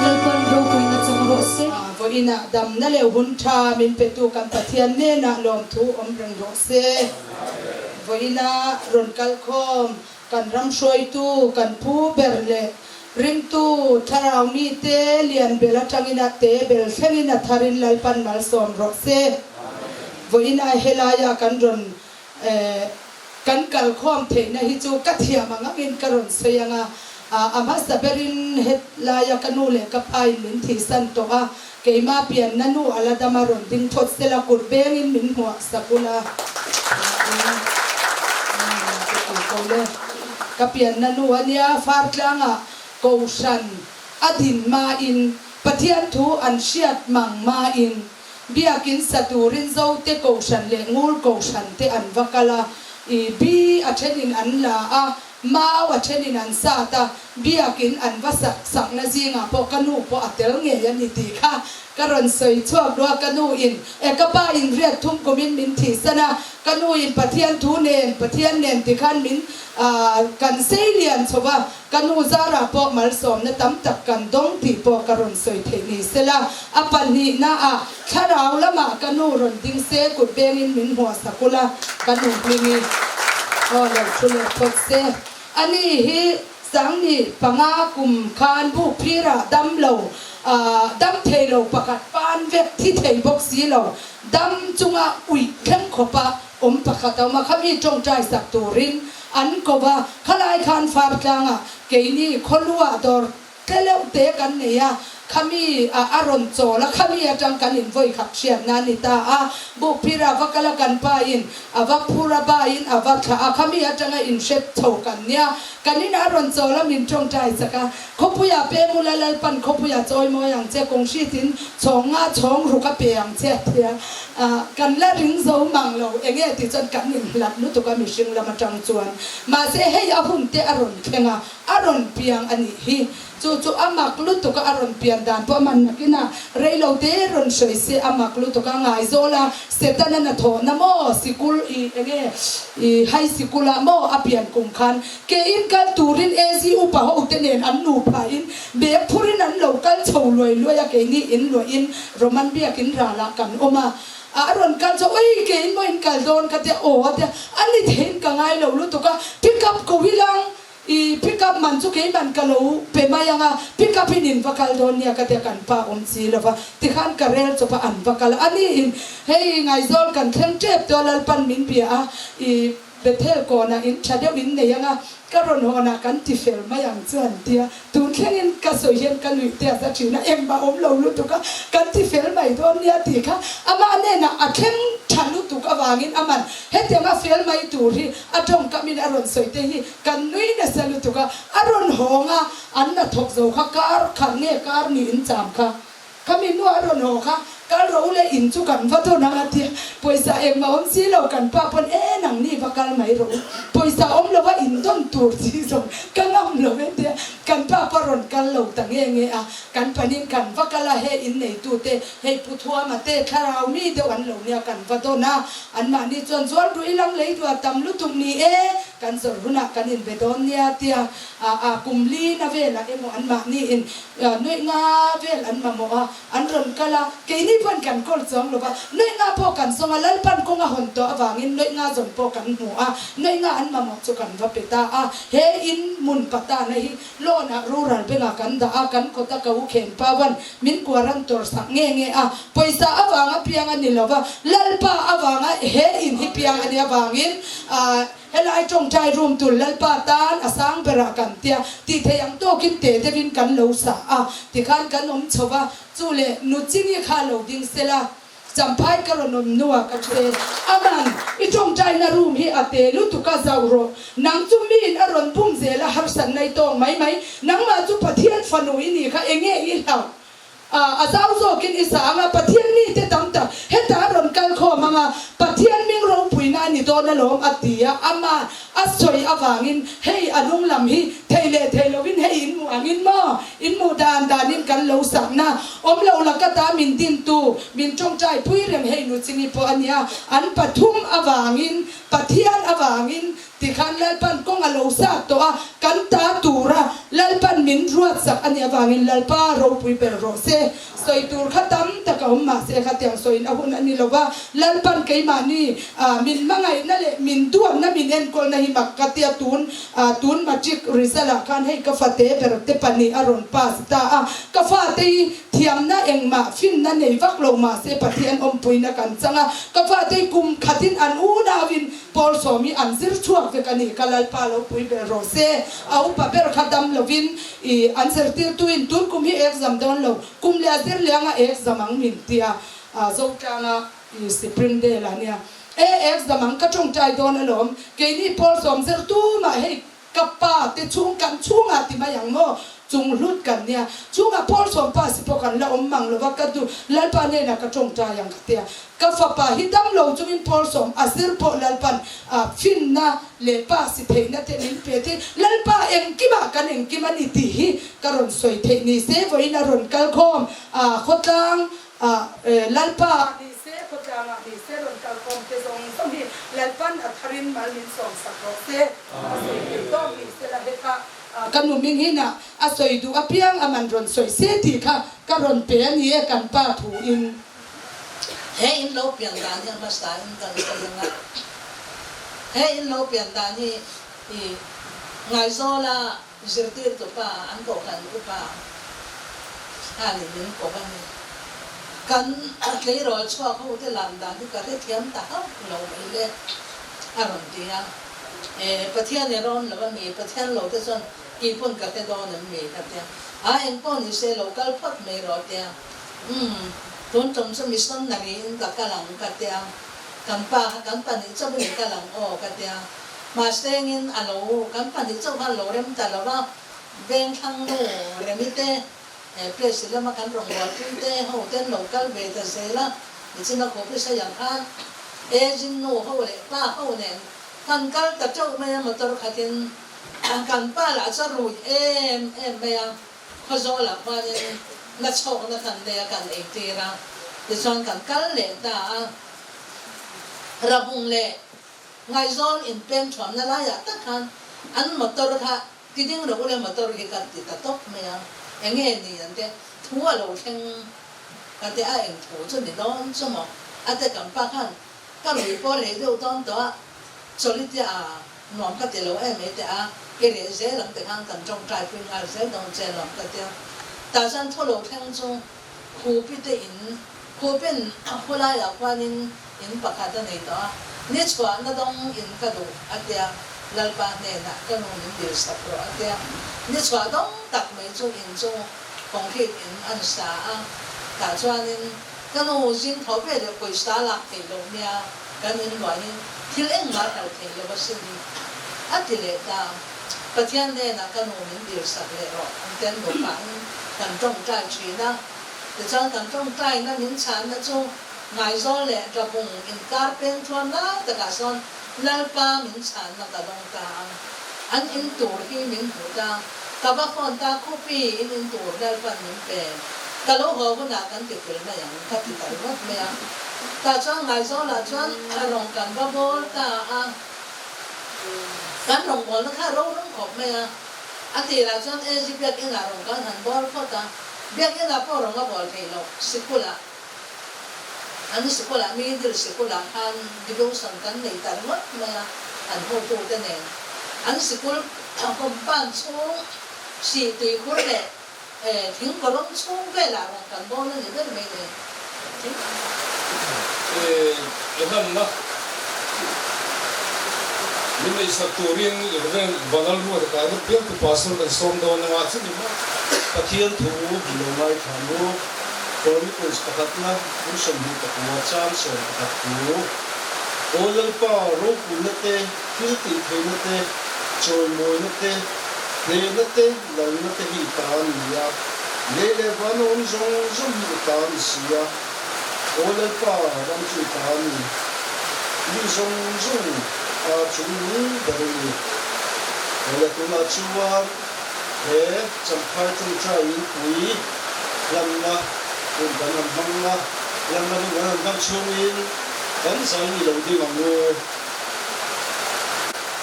Lalpan ropuina chang rawh se. Vawiinah damna leh hun tha min petu kan Pathian hnenah lawmthu awm reng rawh se. Vawiina rawn kal khawm kan ram hruaitu kan phu ber leh ringtu thlarau mite lian bel atangin a te bel thlengin a tharin Lalpan malsawm rawh se. Vawiina helaia kan rawn Kan kalkhawm theihna hi chu ka thiam ang angin ka rawn sawi ang a, a hmasa berin helaia ka nu leh ka pain min thihsan tawh a, keimah pianna nu a la dam a rawn ding phawt sela kut bengin min hmuah sak ula tiin ka ti ko le. Ka pianna nu a nia, Fartlangah Kohhran a din hmain Pathian thu an hriat mang hmain Biakin sa turin Zote Kohhran leh Ngur Kohhran te an va kal a, i bi a thenin an la a. Mau a thenin an sat a, biakin an va sak sakna zingah pawh ka nu pawh a tel ngei a ni tih kha ka rawn sawi chhuak duh a, ka nu in e ka pa in riat thum kumin min thihsan a, ka nu in Pathian thu nen Pathian nen tikhan min kan sei lian chho va, ka nu zarah pawh malsawmna tam tak kan dawng tih pawh ka rawn sawi theih ni sela, a pahnihna ah thlarau lamah ka nu rawn ding se kut bengin min hmuah sak ula ka nu hmingi aw lo thu leh phawt se. Ani hi Sangni panga kum khan buk phirah dam lo dam thei lo pakhat pan vek thi thei bawk si lo dam chunga uih thleng khawpa awm pakhat a awm a, khami tawngtai sak turin an ko va, khalai khan Fartlangah keini khawluah dawr Tleleuh te kan nei a, khami ah a rawn chawl a, khami atang kan in vawi khat hriatna a ni ta a, Bukphir a va kal a kan pa in a va phur a ba in a va thlah a, khami atanga in hre chho kan nia, kan in a rawn chawl a min tawngtai chak a, Khawpuia pemula Lalpan khawpuia chawi mawi ang che, kawng hrit in chhawng nga chhawng ruk a pe ang che a ti a, kan la ring zo mang lo, enge ti chuan kan in hlat lutuk a mihring lam atang chuan, mahse hei a hun te a rawn thleng a, A rawn piang a nih hi. Chu chu a mak lutuk a, a rawn pian dan pawh a man nakin a, rei lo te rawn sawi se a mak lutuk a, Ngaizawl a, Setana hnathawhna maw sikul i enge i high sikul ah maw a pian kum khan ke in kal turin AZ upa ho te nen an nupa in bag phur in an lo kal chho luai luai a keini in luah in Roman biakin ral ah kan awm a, a rawn kal chu ui ke in maw in kal dawn ka tia aw a tia a ni theiin ka ngai lo lutuk a pick up ko ilang I pick up man chu keiman ka lo pe mai ang a, pick up in in va kal dawn nia ka tia kan pa awm si lo va, tikhan ka rel chawp a an va kal a, ani in hei Ngaizawl kan thleng tep tawh a Lalpan min bia a, i Bethel kawnah in tha deuh in nei ang a, ka rawn hawnah kan ti fel mai ang chu an tia, tun thlengin ka sawi hian ka nuih te a za thin a, engmah awm lo lutuk a, kan ti fel mai dawn nia tih kha amah hnenah a thleng tha lutuk avangin aman hetianga fel mai tur hi a tawngkamin a rawn sawi te hi Kan nui nasa lutuk a, a rawn hawng a, an la thawk zo kha kar khat nge kar ni in cham kha, khami hnuah a rawn haw kha, kal ro le in chu kan va dawn ang a tia, pawisa engmah awm si lo kan pa pawn e nang ni va kal mai rawh u, pawisa awm lo va in dawn tur chi zawng ka ngam lo e tia, kan pa pawh rawn kal lo ta nge nge a, kan panin kan va kal a, hei in neitute hei Pu Thuama te thlarau mi deuh an lo nia kan va dawn a, anmahni chuan zual duh ilang lei duah tam lutuk ni e, Kan zawrh hunah kan inbe dawn nia tia a kum li na velah emaw anmahni in nuih nga vel an mamawh a, an rawn kal a, keini pawn kan kawl chuang lo va, nuih nga pawh kan zawng a, Lalpan kawng a hawn tawh avangin nuih nga zawn pawh kan hmu a, nuih nga an mamawh chu kan va pe ta a, he in hmun patana hi loan ah rural bank ah kan dah a, kan kawta ka u khen pawan min kuaran tawr sak nge nge a, pawisa avanga piang a ni lo va, Lalpa avanga he in hi piang a nih avangin ah. Helai tawngtai room tur Lalpa tan a sang berah kan tia tih theih ang tawkin te deuhin kan lo sa a, tikhan kan awm chho va, chu leh nu Chingi kha lo ding sela, Champhai ka rawn awm hnuah ka ṭhe. Aman, i tawngtaina room hi a te lutuk a zauh rawh, nang chu miin a rawn bum zel a harsatna i tawng mai mai, nangmah chu Pathian fanu i nih kha enge i hlauh? A zau zawkin i sa ang a, Pathian mite tam tak hetah a rawn kal khawm ang a, Pathian ming ropuina a ni dawn alawm a ti a, amah a sawi avangin hei a hnung lam hi thei leh thei lovin hei in hmuh angin maw in hmuh dan danin kan lo sakna awm lo la ka ta min dintu min tawngtai pui reng hei nu Chingi pawh a nia an pathum avangin Pathian avangin Tikhan Lalpan kawng a lo sat tawh a, kan ta tura Lalpan min ruat sak a nih avangin Lalpa ropui ber rawh se. Sawi tur kha tam tak a awm mahse khatiang sawiin a hun a ni lo va, Lalpan keimahni min hmangaihna leh min duatna min enkawlna hi mak ka tia tun tun matric result ah khan hei ka fate ber te pahnih a rawn pass ta a, ka fate hi thiamna engmah finna nei vak lo mahse Pathian awmpuina kan chang a, ka fate hi kum khatin an unauin Paul sawm hi an zir chhuak vek a ni, ka Lalpa lo pui ber rawh se. A upa ber kha dam lovin i an zirtirtuin tun kum hi exam dawn lo, kum leh a zir liang a exam ang min ti a, Zotlanga i Springdale ah nia e exam ang ka tawngtai dawn alawm, keini Paul sawm zir tumah hei ka pa te chhung kan chhungah ti mai ang maw? Chung hlut kan nia. Chungah Paul sawmpa si pawh kan la awm mang lova ka duh. Lalpa hnenah ka tawngtai ang ka tia. Ka fapa hi dam lo chungin Paul sawm a zir pawh Lalpan a finna leh pa si theihna te min pe thei. Lalpa engkimah kan engkim a ni tih hi ka rawn sawi theih ni se vawiin a rawn kal khawm a khawtlang a Lalpa ni se khawtlangah ni se rawn kal khawm te zawng zawng hi Lalpan a tharin mal min sawm sak rawh se. A sawi theih tawk ni se la hetah. Ka nu ming hin a a sawi duh apiang a man rawn sawi se tih kha ka rawn pe a ni e kan pa thu in. He in lo pian dan hi a hmasa in kan sawi ang a, he in lo pian dan hi i Ngaizawla zirtirtu pa an kohhran upa khanin min ko a ni. Kan tleirawl chhuak ho te lam dan hi ka hrethiam ta hauh lo mai le a rawn ti a. E, Pathian i rawn lo a mi? Pathian lo te chuan kei pawn ka hre dawn em mi? Ka tia. A, eng pawh ni se lo kal phawt mai rawh a tia. Umm, tun tum chu missionary in ka kal ang ka tia. Kan pa kha kan pahnih chauhin i kal ang aw ka tia. Mahse engin a lo, kan pahnih chauh khan lo rem ta lo va, Vengthlang nu Remi te, he place lama kan rawngbawlpui te ho ten lo kal ve ta zel a, nichina khawpi sawi ang khan Ejin nu ho leh pa ho nen Kan kal ta teuh mai a motor khatin kan pa lah chu a rui em em mai a, Khawzawlah khuanin na chhawkna kan nei a kan eitir a, tichuan kan kal leh ta a, Rabung leh Ngaihzawn inpeng thuamna laiah tak khan an motor kha ti ding rawh ule motor hi kan ti ta tawp mai a, enge ni an te thu a lo thleng ka ti a eng thu chu ni dawn chu maw a te kan pa khan Ka rui pawh reh deuh dawn tawh a, chawlhi te a nuam ka ti lo em mai teh a, i reh zel ang tikhan kan tawngtai pui nghal zel dawn che lawm ka tia. Tah chuan thu lo thleng chu Khupi te in, Khupin khulaiah khuanin in pakhat a nei tawh a, ni chhuahna dawng in ka duh a tia, Lalpa hnenah ka nu min dil sak rawh a tia, ni chhuah dawng tak mai chu in chu concrete in an sa a, tah chuanin Ka nu zing tho ve leh pawisa lak theih loh nia kan inluahin thil engmah hlauh theih loh asin a ti leh ta. Pathian hnenah ka nu min dil sak leh rawh an ten nupahin kan tawngtai thin a. Tichuan kan tawngtaina min chhanna chu Ngaizawl leh Tlabung inkar peng thuam lai takah sawn Lalpa min chhanna ka dawng ta a. An in tur hi min hmuh ta. Ka va phone ta khupi in in tur Lalpan min pe. Ka lo haw hunah kan ti fel mai ang ka ti ta ringawt mai a. Tah chuan Ngaizawlah chuan rawng kan va bawl ta a. Kan rawngbawlna kha a rorum khawp mai a. A tirah chuan AG Biakinah rawng kan han bawl phawt a. Biakinah pawh rawng a bawl theih loh sikulah an sikulah middle sikulah khan devotion kan nei ta ringawt mai a an hotute nen. An sikul compound chhung sih tuikhur leh Thing kawrawng chhung velah rawn kan bawl a ni ber mai le. Thing. E hlanna min neihsak turin Rev. Vanlalruata kai rawt bialtu Pastor kan sawm dawn anga chumi hma. Pathian thu hi lo ngaithla mu. Chronicles pakhatna kum 29 chang 11 thu. Aw Lalpa ropuina te, thil tih theihna te, chawimawina te, hnehna te, Lalna te hi ta a ni a, lei leh van a awm zawng zawng hi i ta a ni si a, Aw Lalpa, ram chu i ta a ni, mi zawng zawng a chung nung ber i ni. Aw le tunah chuan he Champhai tawngtai in pui hlanna hun kan han hmang a, hlanna hun kan han hmang chhungin kan zai ni lo ding ang u.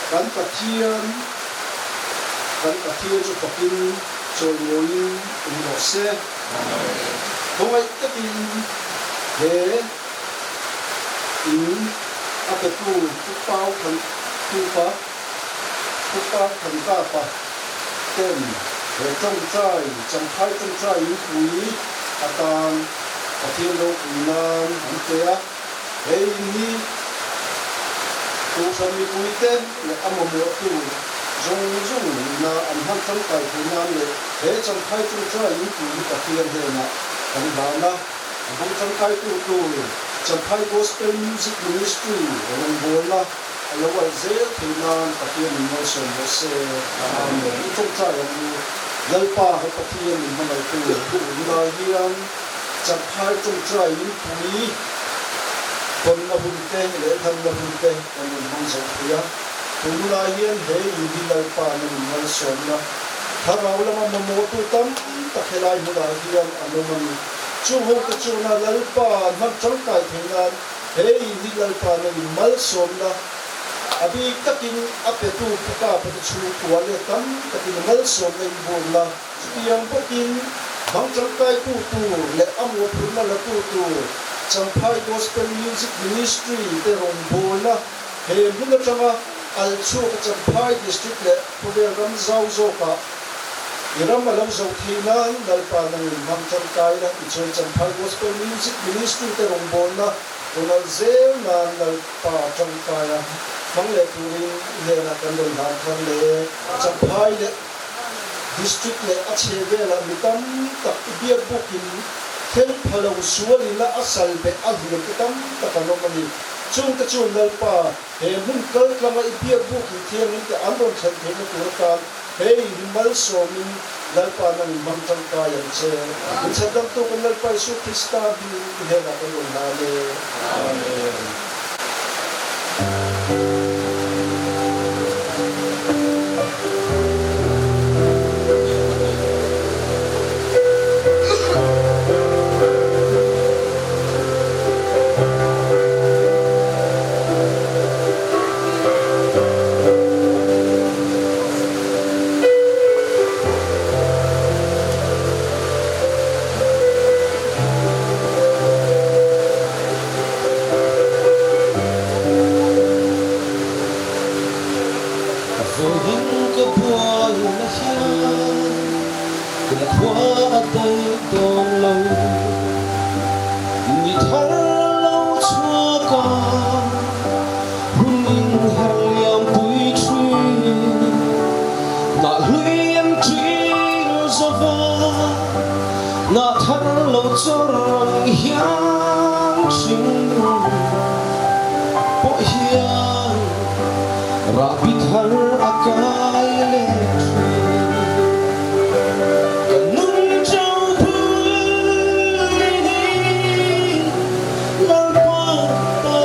Kan Pathian, kan Pathian chu fakin chawimawiin awm rawh se. Khawngaih takin he in a petu Pu Pau Than Tupa, Pu Pau Than Kapa ten he tawngtai, Champhai tawngtai in pui atan Pathian ropui nan an pe a. Hei hi Kohhran mipuite leh a mamawhtu zawng zawng ina an hman tangkai theih nan leh he Champhai Tawngtai Inpui hi Pathian hnenah kan hlan a, a hmang tangkaitu tur Champhai Gospel Music Ministry rawngbawlna a lo alh zel theih nan Pathian in malsawm rawh se. Amen. I tawngtai ang u. Lalpa kan Pathian min hmangaihtu tunlai hian Champhai ṭawngṭai in pui hawnna hun te leh hlanna hun te kan rawn hmang zo thei a. Tunlai hian he in hi Lalpa na min malsawmna thlarau lama mamawhtu tam tak helai hmunah hian an awm a ni. Chung ho te chuna Lalpa an hman ṭangkai thei nan he in hi Lalpa na min malsawmna a bik takin a petu Pu Kapa te chhungkua leh tam takin malsawmna in burna Chutiang bawkin hmang tangkaitu tur leh a mawhphurhna latu tur Champhai Gospel Music Ministry te rawngbawlna he hmun atanga alh chhuak a Champhai District leh khawvel ram zau zawkah i ram a lo zo thei nan Lalpa nangin hmang tangkai la tichuan Champhai Gospel Music Ministry te rawngbawlna rawn alh zel nan Lalpa tangkaia hmang leh turin i hnenah kan rawn hlan thar leh Champhai leh District leh a chhe velah mi tam tak i biak bukin thleng pha lo sualin a a sal beh a hliam te tam tak an awm a ni. Chungte chuan Lalpa, he hmun kal tlanga i biak bukin thiangin te an rawn thlen theihna tur atan hei hi malsawmin Lalpa nang in hmang tangkai ang che. In chhandamtu kan Lalpa Isu Krista hmingin i hnenah kan rawn hlan e. Amen. Vawiin ka buaina hian kumkhua a daih dawn lo. Ni thar lo chhuak a, hun inher liam pui thin. Hnah hlui an ṭil zo va, hnah thar lo chawr ang hian hring pawh hian rahbi thar a kai leh thin. Ka nun cho phul i ni, Lalpa ta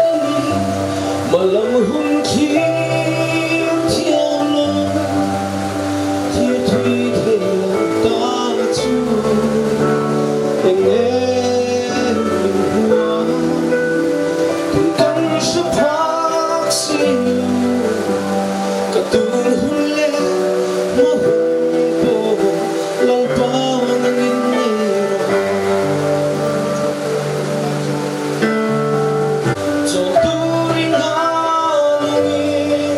i ni, malam hun thlir thiam lo. Thil thui thei lo ta chu eng em min hua tun kan hre phak si lo ka tun hun leh hma hun pawh Lalpa nangin nei rawh. Chaw turin a lungin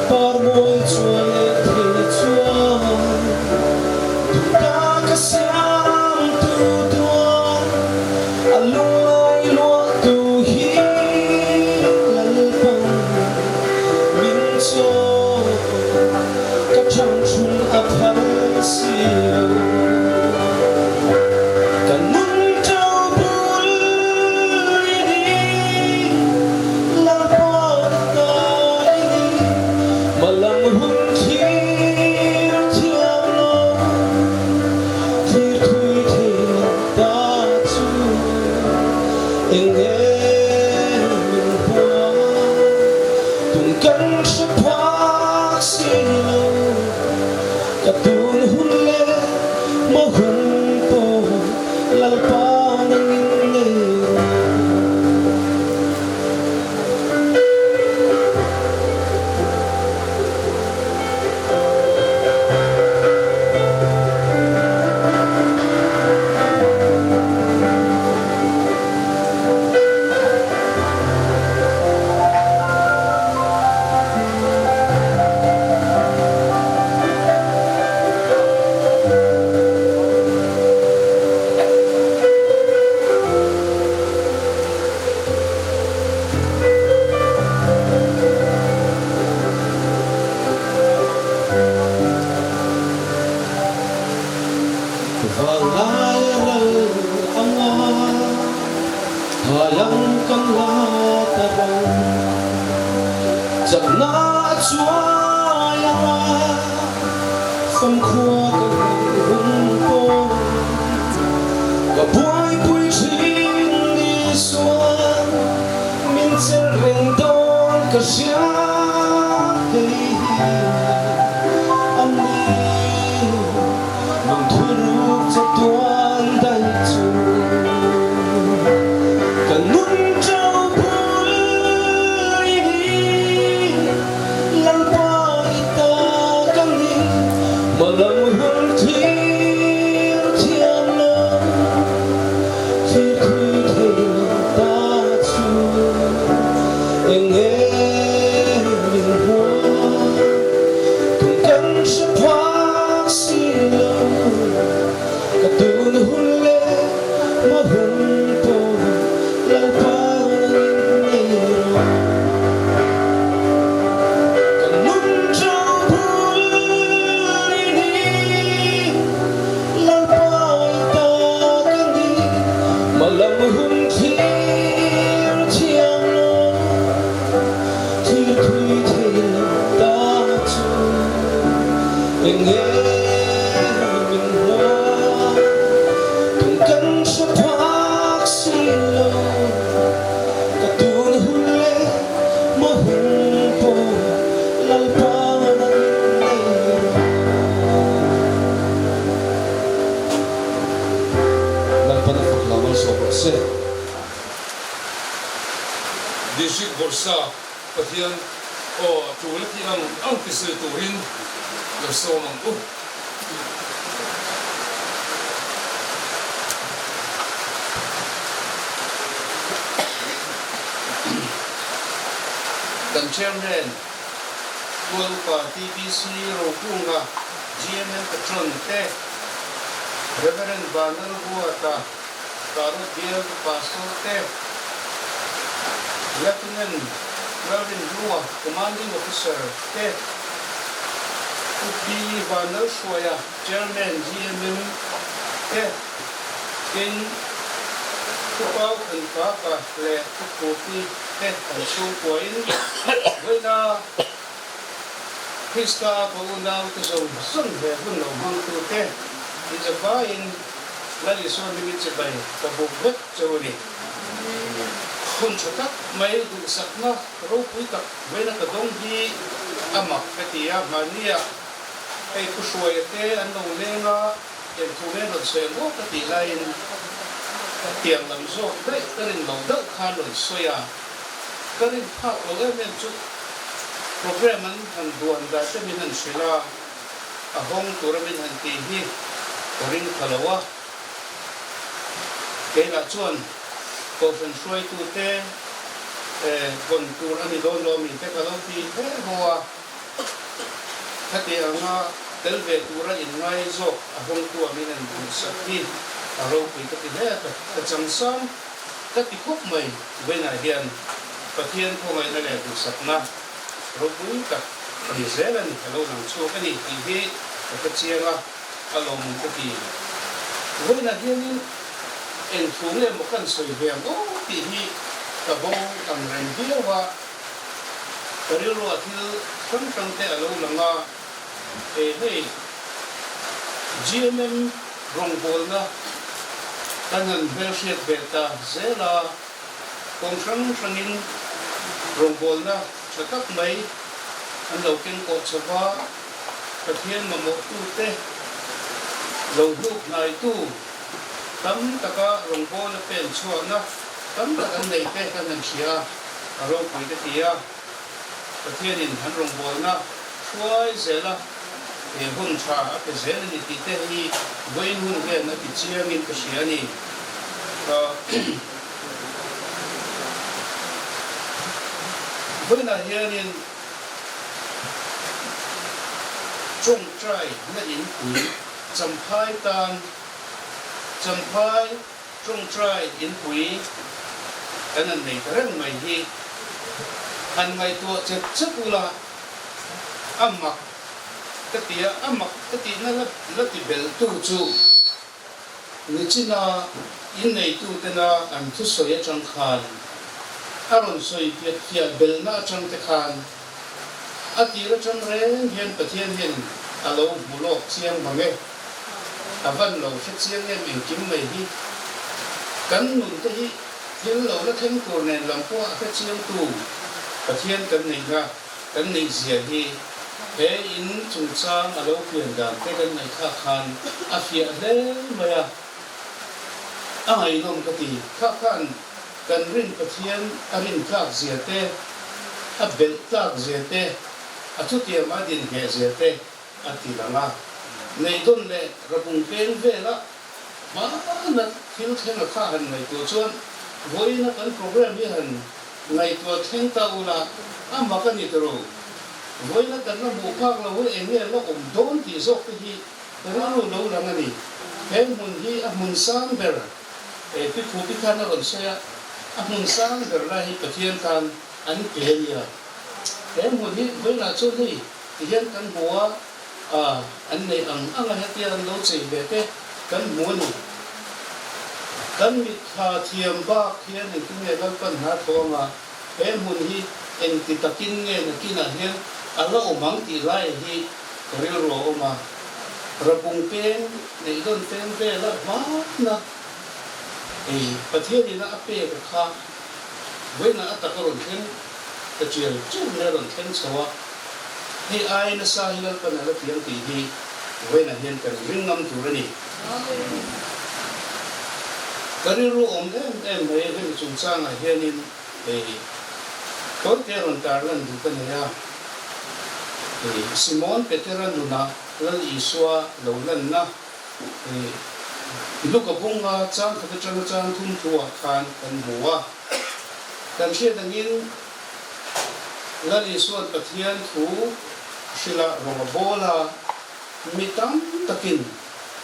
parmawi chuan leh thei chuan duhta ka siam tu tuar a lungngai luah tu hi Lalpan min chaw ka ṭhangṭhun a phal si lo. Ka nun ṭo bul i ni, Lalpa ta i ni, Malam hun thlir thiam lo, thlir thui thei lo ta chu eng nge min hua, tum kan hre phak si lo. Ka tun hun leh maw hun pawh Lalpa nangin nei rawh. Vanglai a ral anga Thaiang kan la ta ro Chakna a chuai anga. Famkhua ka hmuh hun pawh ka buaipui thin Isuan min chelh reng dawn ka hria hei hi a ni nung thuruk chatuan daih chu ka nun ṭo bul i ni. Lalpa i ta ka ni, hmalam hun thlir thiam lo, thlir thui thei lo ta chu eng nge min hua, tum kan hre phak si lo, ka tun hun leh hma hun pawh Lalpa nangin nei rawh. Ka nun ṭo bul i ni, Lalpa i ta ka ni, hmalam hun thlir thiam lo, thlir thui thei lo ta chu eng nge min hua, tum kan hre phak si lo. Ka tun hun leh maw hun pawh Lalpa nangin nei rawh. Lalpan a fak lam alsawm rawh se. District Bawrhsa Pathian aw a tul a tih ang ang ti sawi turin lo sawm ang u. Kan Chairman, Tual Upa TBC Rokunga, GMM Patron te, Reverend Vanlalruata, Karut Bialtu Pastor te, Lieutenant Lalrinhlua, Commanding Officer te, Pu P. Vanlalhruaia, Chairman GMM te, tin Pu Pau Thankaka leh Pu Khupi te an chhungkuain vawiina Krista ka unaute zawng zawng he hun lo hmangtute inzavaiin Lal Isua hmingin chibai ka buk vek cheu a ni. Hun tha tak mai duhsakna ropui tak vawiina ka dawng hi a mak ka ti a, mahnia hei Pu Hruaia te an lo leng a, eng thu nge rawn sawi ang aw ka tih laiin tiang lam zawk daih ka rin lo deuh khan rawn sawi a, ka rin phak lo em em chu program an han duan dan te min han hrilh a. A hawng tura min han tih hi ka ring tha lo a, keilah chuan Kohhran hruaitute hawn tur a ni dawn lo mi te ka lo ti hle haw a, khati anga tel ve tura inngai zawk a hawngtu a min han duhsak hi a ropui ka ti hle a, ka changsang ka ti khawp mai. Vawiinah hian Pathian khawngaihna leh duhsakna Ropui tak a ni zel a ni, a lo lang chhuak a ni tih hi ka hre chiang a, a lawmawm ka ti. Vawiinah hianin eng thu nge maw kan sawi ve ang aw tih hi ka bo ang reng viau a, ka rilruah thil hrang hrang te a lo lang a, e hei GMM rawngbawlna kan han hmelhriat ve ta zel a. Kawng hrang hrangin rawngbawlna tha tak mai an lo keng kawh chho va, Pathian mamawhtute lo hnuk hnaitu tam taka rawngbawla pen chhuahna tam tak an nei te kan han hria a, a ropui ka ti a. Pathianin an rawngbawlna hruai zela he hun tha a pe zel a ni tih te hi vawiin hun hian a ti chiangin ka hria a ni. Vawiinah hianin tawngtai na inpui Champhai tan Champhai tawngtai inpui kan han nei ta reng mai hi han ngaihtuah chet chet ula a mak ka ti a, a mak ka tihna la ti beltu chu Nichina inneitutena an thusawi atang khan, a rawn sawi fiah belna atang te khan, a tir atang reng hian Pathian hian. A lo hmu lawk chiang mang e. A van lo hre chiang em engkim mai hi. Kan nun te hi thil lo la thleng tur nen lam pawh a hre chiang tu Pathian kan neihna kan neih zia hi he in chungchang a lo pian dan te kan ngaihthlak khan a fiah hle mai a. A ngaihnawm ka ti. Kha khan kan rin Pathian a rin tlak zia te, a belh tlak zia te, a thutiam a din ngheh zia te a ti lang a. Neidawn leh rabung peng vela hmana thil thleng a kha han ngaihtuah chuan vawiina kan program hi han ngaihtuah thleng ta ula a mak a ni tawh. Vawiina kan la hmuh phak lo hi eng nge la awm dawn tih zawk te hi Rilru lo lang a ni. He hmun hi a hmun sang ber e pi Khupi khan a rawn sawi a, a hmun sang ber lai hi Pathian tan an pe a nia. He hmun hi vawiinah chuan hei ti hian kan hmu a, ah an neih ang ang a hetia an lo chei ve te kan hmu a ni. Kan mitthla thiam bak hian engtin nge Lalpan hna thaw anga he hmun hi engti takin nge nakinah hian a la awm ang tih lai hi Ka rilru a awm a, Rabung peng neih dawn peng vela hmana ei Pathianina a pek a kha vawiinah a tak a rawn thleng ta tial tial mai a rawn thleng chho a, hei ai nasa hi Lalpan a la ti ang tih hi vawiinah hian kan ring ngam tur a ni. Ka rilru awm em em mai hemi chungchangah hianin Hei tawite rawn tarlan duh ka nei a, hei Simon Petera nunah Lal Isua lo lanna hei Luka bunga chang khat atanga chang thum thu ah khan kan hmu a. Kan hriat angin Lal Isua'n Pathian thu hrilh ah rawng a bawl a, mi tam takin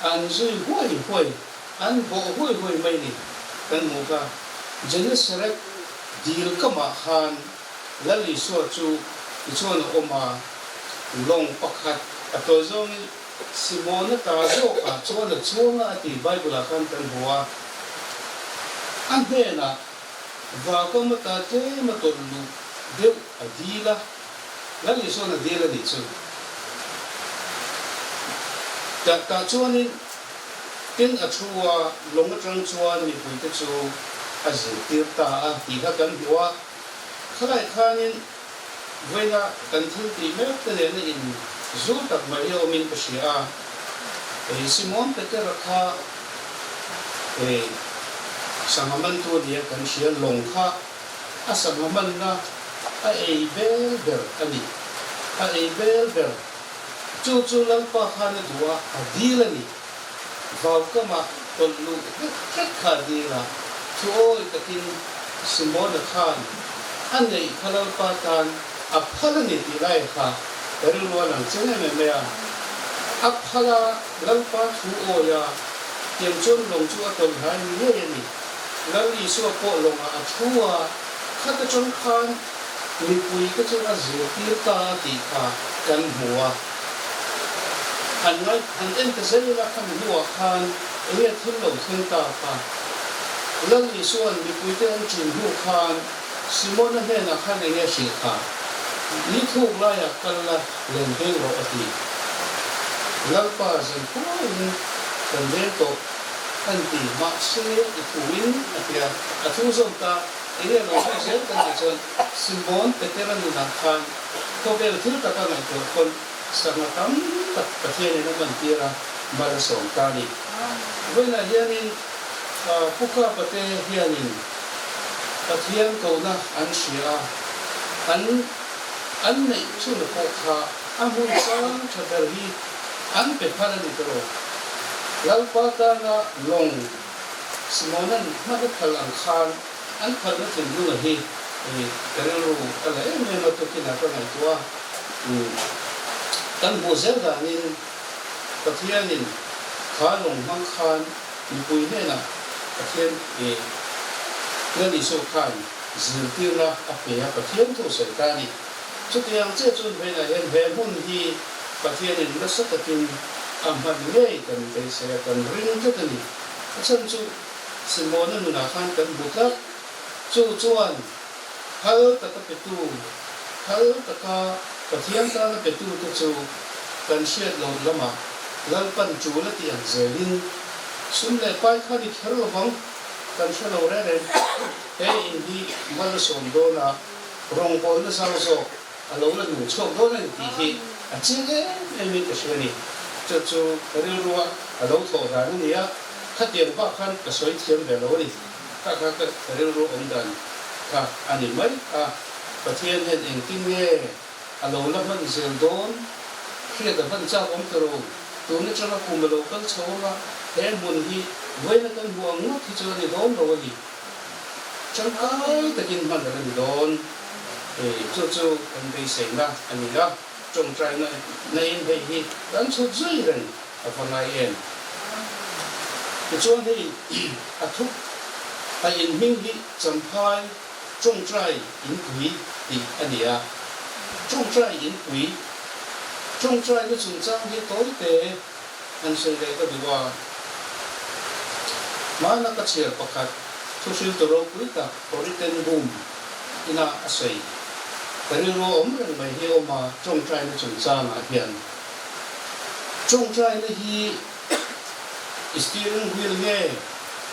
an zui huai huai An bawh huai huai mai ni kan hmuh kha. Genesaret dil kamah khan Lal Isua chu tichuan a awm a, lawng pakhat a tawi zawngin Simona ta zawkah chuan a chuang a a ti Bible ah khan kan hmu a. A hnenah Vakam ata tlem a tawlh luh deuh a dil a, Lal Isua'n a dil a nih chu. Tah tah chuanin Tin, a thu a, lawng atang chuan mipuite chu a zirtir ta a tih kha kan hmu a. Khalai khanin vawiina kan thil tih mek te nena in zu tak mai hi a awmin ka hria a. Hei Simon Petera kha hei sangha mantu a nia kan hria, lawng kha a sangha manna a ei bel ber a ni, a ei bel ber. Chu chu Lalpa khan a duh a, a dil a ni. Vaukama tawlh luh hlek hlek kha a dil a, thu awi takin Simona khan a neih kha Lalpa tan a phal a ni tih lai kha ka rilru a lang chiang em em mai a. A phal a, Lalpa thu awi a, tiang chuan lawng chu a tawlh hlai ni ngei a ni. Lal Isua pawh lawngah a thu a, khat atang khan Mipui te chu a zirtir ta a tih kha kan hmu a. Han ngai, han en ta zel ila khami hnuah khan enge thil lo thleng ta kha. Lal Isua'n mipui te an ṭin hnu khan Simona hnenah khan enge hrilh kha, Ni thuk laiah kal la len veng rawh a ti. Lalpa zan khuaiin kan veng tawh an ti, mahse i thuin a ti a, a thu zawm ta. Enge lo zui zel kan tih chuan Simon Petera nunah khan khawvel thil taka ngaihtuah pawn sangha tam tak Pathianin a mantir a, mal a sawm ta a ni. Vawiinah hianin Pu Kapa te hianin Pathian kohna an hria a, an an neih chhuna pawh kha a hmun sang tha ber hi an pe phal a ni tawh. Lalpa tana lawng Simona'n hmana phal ang khan an phalna thinlunga hi ka rilru ka la em em a, tukinah ka ngaihtuah a, kan hmuh zel danin Pathianin kha lawng hmang khan mipui hnenah Pathian Lal Isua khan zirtirna a pe a, Pathian thu sawi ta a ni. Chutiang chiah chuan vawiinah hian he hmun hi Pathianin nasa takin a hman ngei kan beisei a, kan ring tlat a ni. A chhan chu Simona nunah khan kan hmu tlat. Chu chuan phal taka petu, phal taka Pathian tana petute chu. Kan hriat loh lamah Lalpan tul a tih ang zelin sum leh pai kha ni kher lovang kan hre lo reng reng. He in hi mal a sawm dawn a, rawngbawlna zau zawk a lo la nung chhuak dawn a ni tih hi a chiang em em in ka hria a ni. Chu chu ka rilrua a lo thawh dan a ni a, khatiang bak khan ka sawi thiam ve lo a ni. Kha kha ka rilru awm dan kha a ni mai a, Pathian hian engtin nge a lo la hman zel dawn? Hriat a hman chak awm ta ro. Tun atanga kum a lo kal chho ang a, he hmun hi vawiina kan hmuh ang ngawt hi chu a ni dawn lo a ni. Tangkai takin hman a la ni dawn. Chu chu kan beiseina a ni a, tawngtaina naiin hei hi kan chhut zui reng a va ngai em? Tichuan hei a thup a inhming hi Champhai Tawngtai Inpui tih a ni a. Tawngtai Inpui, Tawngtaina chungchang hi tawite an sawi leh ka duh a. Hmana ka chhiar pakhat thuhriltu ropui tak Corrie ten Boom ina a sawi ka rilru a awm reng mai hi a awm a, tawngtaina chungchangah hian. Tawngtaina hi i steering wheel nge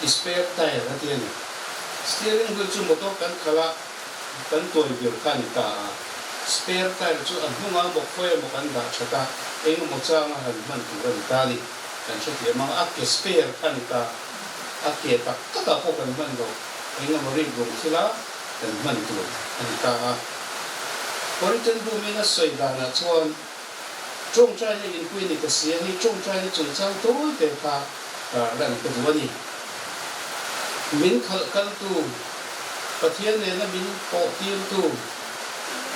i spare tyre a ti a ni. Steering wheel chu motor kan khalh a, kan tuai vir kha a ni ta a. Spare tyre chu a hnunga maw khawi emaw kan dah that a, engemaw changa han hman tur a ni ta a ni. Kan hrethiam ang a, ke spare kha a ni ta. A ke tak takah pawh kan hman lo, engemaw rik rum thila kan hman tur a ni ta a. Corrie ten Boom-in a sawi danah chuan, Tawngtaina inpui ni ka si a, hei tawngtaina chungchang tawi te kha lan ka duh a ni. Min khalh kaltu, Pathian nena min pawh tirtu,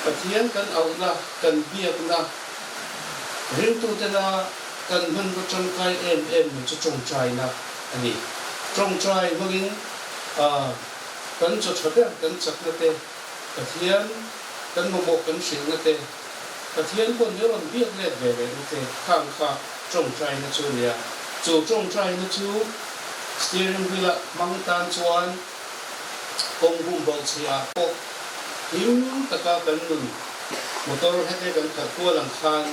Pathian kan auhna, kan biakna, ringtutena kan hmanraw tangkai em em mai chu tawngtaina a ni. Tawngtai hmangin kan chaw tha ber kan chakna te, Pathian kan mamawh kan hrilhna te, Pathian pawn min rawn biak let ve leh nute khang kha tawngtaina chu a nia. Chu tawngtaina chu steering wheel-a hmang tan chuan kawng bum bauh chhiah ah pawh him taka kan nun motor hete kan khalh kual ang khan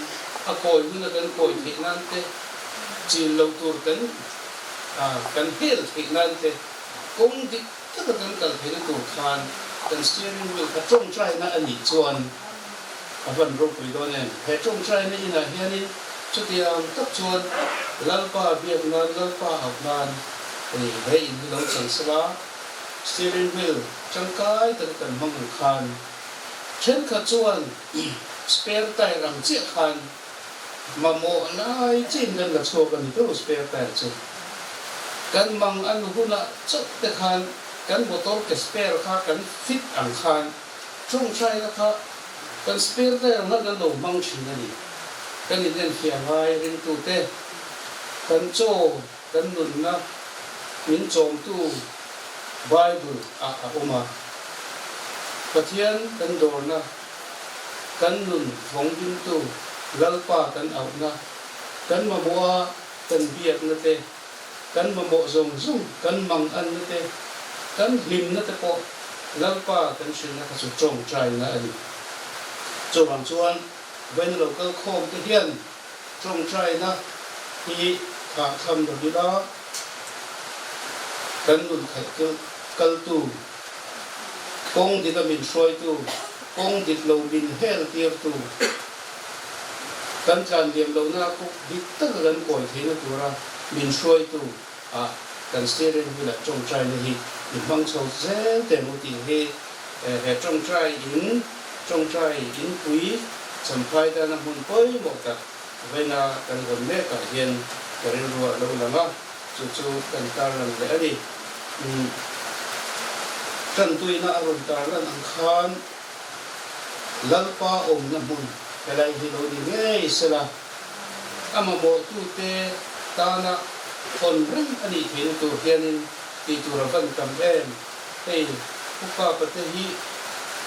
a kawi huna kan kawi theih nan te, chin lo tur kan kan hel theih nan te kawng dik taka kan kal theihna tur khan kan steering wheel kha tawngtaina a nih chuan A van ropui dawn em? He tawngtaina inah hianin chutiang tak chuan Lalpa biak nan, Lalpa auh nan he in hi lo chang sela, steering wheel tangkai taka kan hmang ang khan thenkhat chuan spare tyre ang chiah khan mamawh lai chiin kan la chhuak a ni ber spare tyre chu. Kan mang an hunah chauh te khan kan motor ke spare kha kan fit ang khan Tawngtaina kha kan spare tyre ang khan kan lo hmang thin a ni. Kan inenfiah ngai ringtute, kan chaw, kan nunna min chawmtu Bible ah a awm a. Pathian kan dawrna, kan nun vawnghimtu Lalpa kan auhna, kan mamawha kan biakna te, Kan mamawh zawng zawng, kan manganna te, kan hlimna te pawh Lalpa kan hrilhna kha chu tawngtaina a ni. Chuvang chuan vawiin lo kal khawm te hian tawngtaina hi thahthlam lo ila, kan nun khalh kaltu, kawng dika min hruaitu, kawng dik lo min hel tirtu, Kan tlan liam lohna kawk dik taka kan kawi theihna tura min hruaitu ah kan steering wheel ah tawngtaina hi i hmang chho zel teh maw tih hi he tawngtai in tawngtai inpui champhai tana hmun pawimawh tak vawiina kan hawn mek ah hian ka rilru ah lo lang a, chu chu kan tarlan leh a ni. Tantuina a rawn tarlan ang khan. Lalpa awmna hmun helai hi lo ni ngei sela, a mamawhtute tana hawn reng a nih theihna tur hianin tih tur a van tam em? Hei Pu Kapa te hi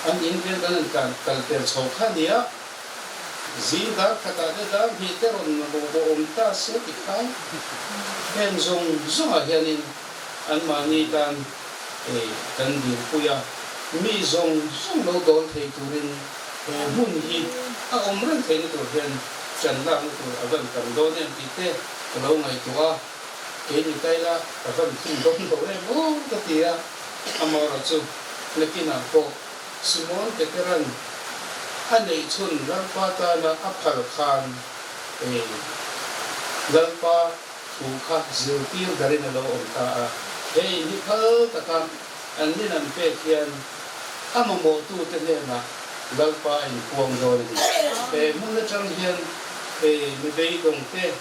an in vel kan han tlan kal pel chho kha nia, zing dar khatah te dar hnih te rawn mamawh awm ta se ti khan heng zawng zawngah hianin anmahni tan Hei kan dilpui a, mi zawng zawng lo dawl thei turin he hmun hi a awm reng theihna tur hian Ṭan lakna tur a van tam dawn em tih te ka lo ngaihtuah a, kei ni ta ila ka van thung dawn lo em aw ka ti a, amaherawhchu nakinah pawh Simon Petera'n a neih chhun Lalpa tana a phal khan e Lalpa thu kha zirtir darin a lo awm ta a, he in hi phal taka an nin an pek hian a mamawhtute hnenah Lalpa a inpuang dawn a ni. He hmun atang hian he mi beidawng te,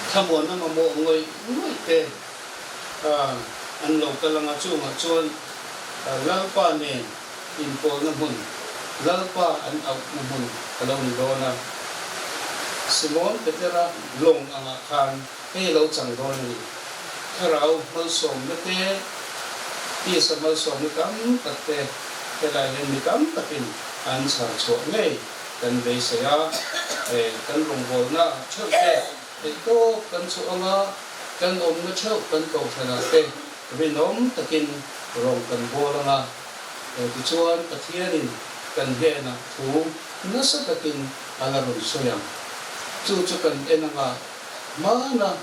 thlamuanna mamawh ngawih ngawih te an lo kal anga chungah chuan Lalpa nen inpawlna hmun, Lalpa an auhna hmun a lo ni dawn a. Simon Petera lawng angah khan hei lo chang dawn a ni. Thlarau malsawmna te, tisa malsawmna tam tak te helai hian mi tam takin an chhar chhuah ngei kan beisei a. Kan rawngbawlna theuh te theihtawp kan chhuah anga kan awmna theuh kan kohhranah te rinawm takin rawng kan bawl anga tichuan Pathianin kan hnenah thu nasa takin a la rawn sawi ang. Chu chu kan en anga hmana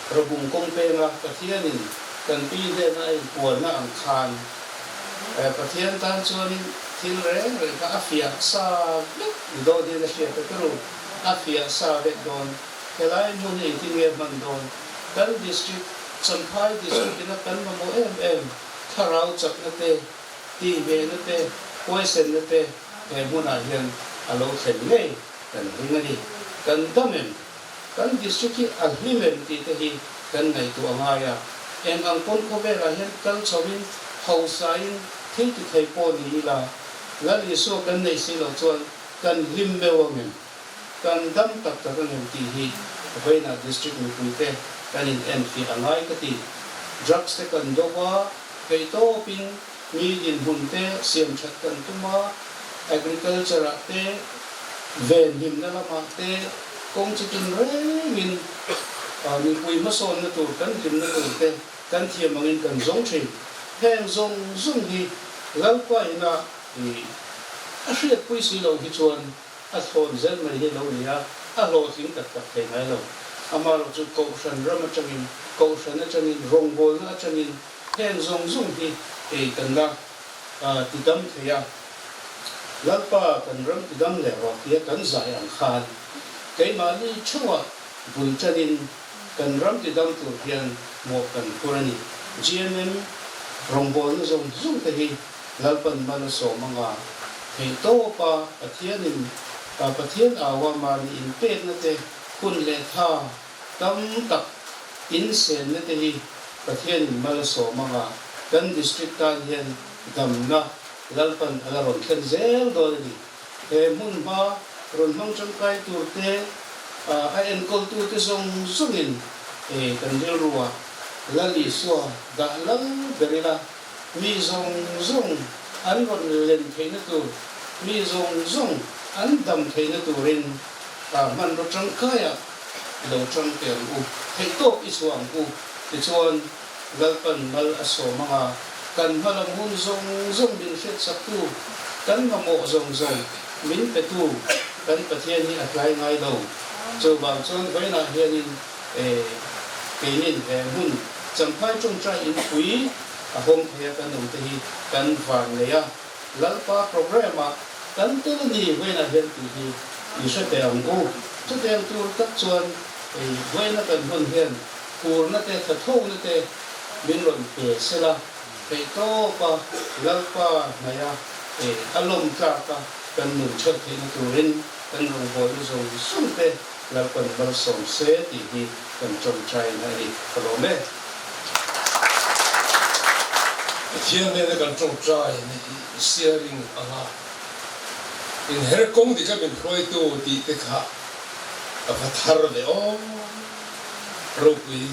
Rabung kawng penga Pathianin kan pi hnena a inpuanna ang khan Pathian tan chuanin thil reng reng kha a fiah sa vek ni dawn hian a hriat a turu, a fiah sa vek dawn. Helai hmun hi engtin nge hman dawn? Kan district, Champhai district ina kan mamawh em em thlarau chakna te, tihmehna te, huaisenna te he hmunah hian a lo thlen ngei kan ring a ni. Kan dam em? Kan district hi a hlim em tih te hi kan ngaihtuah a ngai a. Eng ang pawn khawvelah hian kal chhoin, hausain thil ti thei pawh ni ila, Lal Isua kan nei si loh chuan kan hlim meuh ang em? Kan dam tak tak ang em tih hi vawiinah district mipuite kan in enfiah a ngai ka ti. Drugs te kan do a, theihtawpin mi dinhmun te siam that kan tum a, agriculture ah te, venhimna lamah te kawng chi tin rengin mipui hmasawnna tur kan hlimna tur te kan thiam angin kan zawng thin. Heng zawng zawng hi Lalpa ina a hriatpui si lo hi chuan a thlawn zel mai hi lo ni a, a hlawhtling tak tak thei ngai lo. Amaherawhchu chu Kohhran ram atangin, Kohhran atangin, rawngbawlna atangin heng zawng zawng hi ei kan la ti dam thei a. Lalpa kan ram ti dam leh rawh tia kan zai ang khan keimahni theuhah bul tanin kan ram ti dam tur hian mawh kan phur a ni. GMM rawngbawlna zawng zawng te hi Lalpan mal a sawm anga theihtawpa Pathianin Pathian aua mahni inpekna te hun leh tha tam tak insenna te hi Pathianin mal a sawm anga kan district tan hian damna Lalpan a la rawn thlen zel dawn a ni. He hmun hma rawn hmang tangkai tur te, a enkawltu te zawng zawngin kan rilruah Lal Isua dah lal ber ila, mi zawng zawng an rawn len theihna tur, mi zawng zawng an dam theihna turin hmanraw tangkaiah i lo tang teh ang u, theihtawp i chhuah ang u. Tichuan, Lalpan mal a sawm ang a, kan hmalam hun zawng zawng min hriatsaktu, kan mamawh zawng zawng min petu kan Pathian hi a tlai ngai lo. Chuvang chuan vawiinah hianin keinin he hmun Champhai Tawngtai Inpui a hawng thei a kan awm te hi kan van nei a, Lalpa programme-ah kan tel a ni vawiinah hian tih hi i hre teh ang u. Chutiang tur tak chuan vawiina kan hmun hian Phurna te, thathona te min rawn pe sela, theihtawpa Lalpa hnaia a lawm tlaka kan nun ṭhelh theihna turin kan rawngbawlna zawng zawng te Lalpan malsawm se tih hi kan ṭawngṭaina a ni. Ka lawm e. Pathian nena kan ṭawngṭaina hi sharing anga inher kawng dika min hruaitu tih te kha a va thar ve aw. Ropui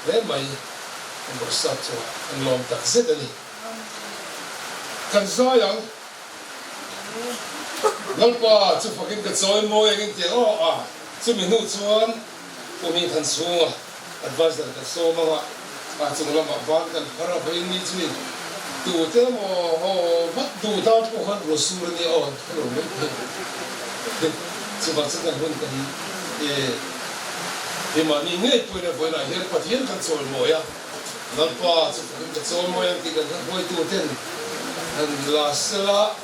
hle mai kan Bawrhsap chungah kan lawm tak zet a ni. Kan zai ang. Lalpa chu fakin ka chawi mawi angin tih aw a, chumi hnu chuan Pu Hmingthan chhunga adviser kan sawm anga a chung lamah van kan phar a vawiin ni chu in tute emaw haw vat duh tan pawh khan rosur a nia aw an phur lo mai thei. Chuvang chuan kan hun kan i keimahni ngei pawhin a vawiinah hian Pathian kan chawimawi a, Lalpa chu fakin ka chawimawi ang tih kan hruaitu ten han la sela.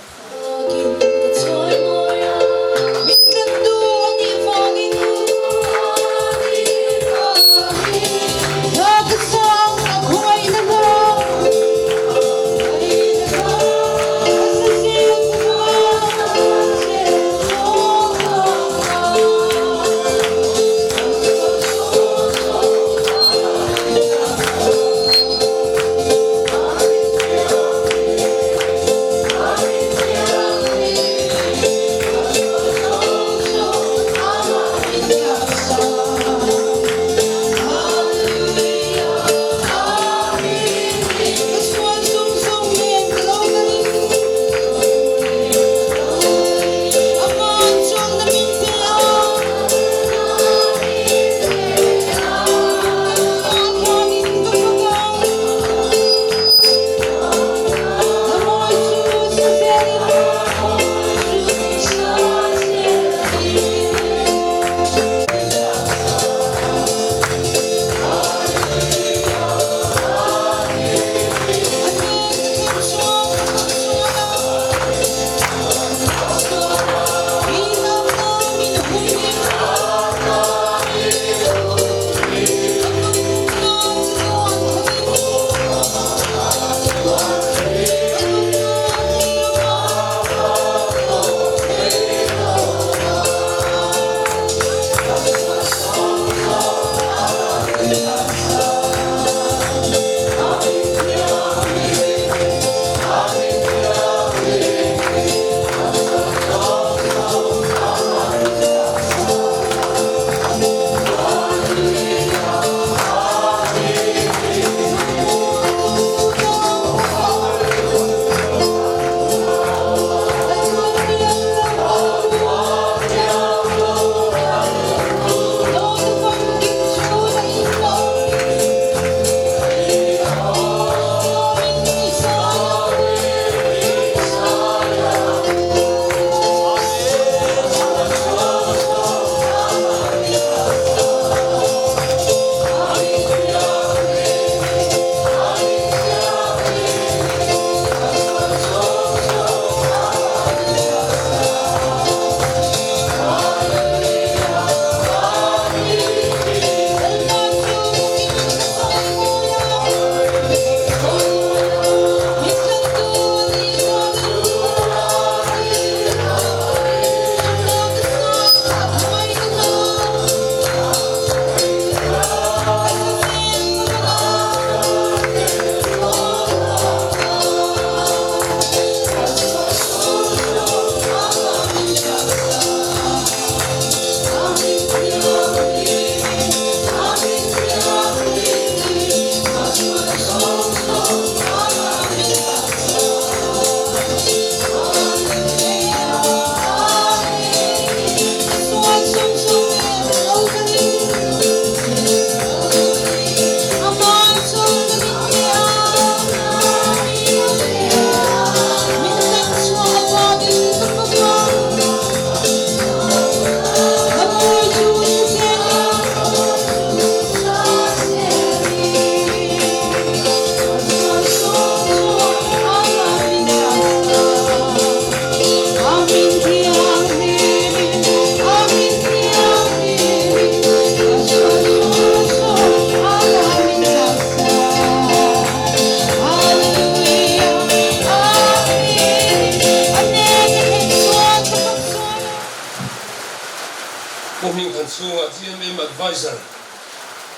Pu Hmingthan chhungah GMM Adviser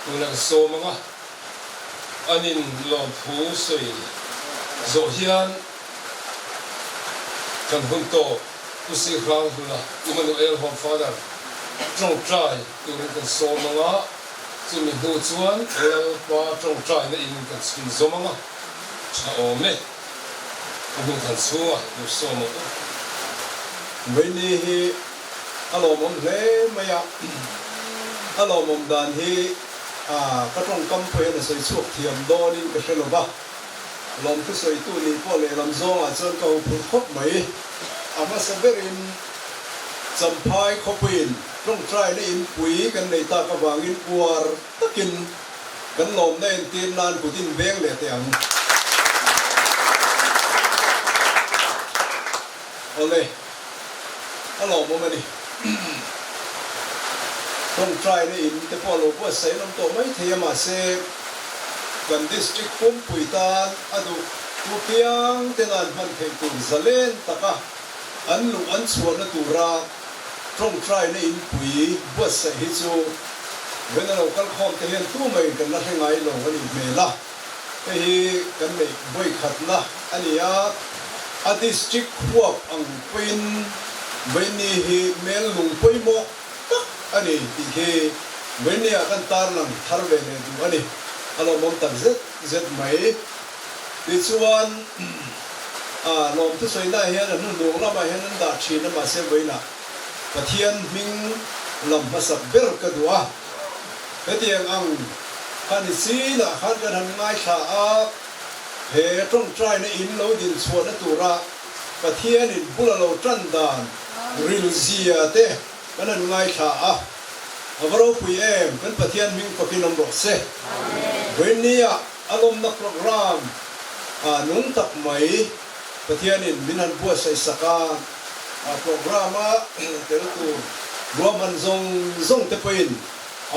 tuna ka sawm ang a, an in lawmthu sawi zawh hian kan hun tawp Pu Sihrang Hluna, Immanuel Home Father, tawngtai turin kan sawm ang a, chumi hnu chuan Lalpa tawngtaina in kan chhun zawm ang a, tha awm e. Pu Hmingthan chhunga lo sawm ang u. Vaini hi a lawmawm hle mai a, a lawmawm dan hi ka tawngkam pawh hian a sawi chhuak thiam dawnin ka hre lo va. Lawmthu sawitu nih pawh lehlam zawngah chuan ka huphurh khawp mai. A hmasa berin Champhai khawpuiin tawngtaina inpui kan nei tak avangin uar takin kan lawmna entir nan kut in veng leh teh ang. Awle, a lawmawm a ni. Tawngtaina in te pawh a lo buatsaih an awm tawh mai thei a, mahse kan district pumpui tan a duh tu piang te nan hman theih tur zalen taka an luh an chhuahna tura tawngtaina inpui buatsaih hi chu vena lo kal khawm te hian tu mai kan la hre ngai lo a nih hmel a, hei hi kan neih vawikhatna a ni a, a district huap ang pawhin Vaini hi mel lung pawimawh tak a ni tih hi Vaini-ah kan tarlang thar ve leh duh a ni, a lawmawm tak zet zet mai. Tichuan, a lawmthusawihnah hian a hnuhnung lamah hian an dah thin a, mahse vawiinah Pathian hming lam hmasak ber ka duh a. Hetiang ang khan i chinah khan kan han ngaithla a, he tawngtaina in lo din chhuahna tura Pathianin bul a lo tan dan rilzia te kan han ngaithla a, a va ropui em, kan Pathian hming fakin awm rawh se. Vawiinniah. A lawmna programme a nung tak mai Pathianin min han buatsaih sak a, a programme a tel tur ruahman zawng zawng te pawhin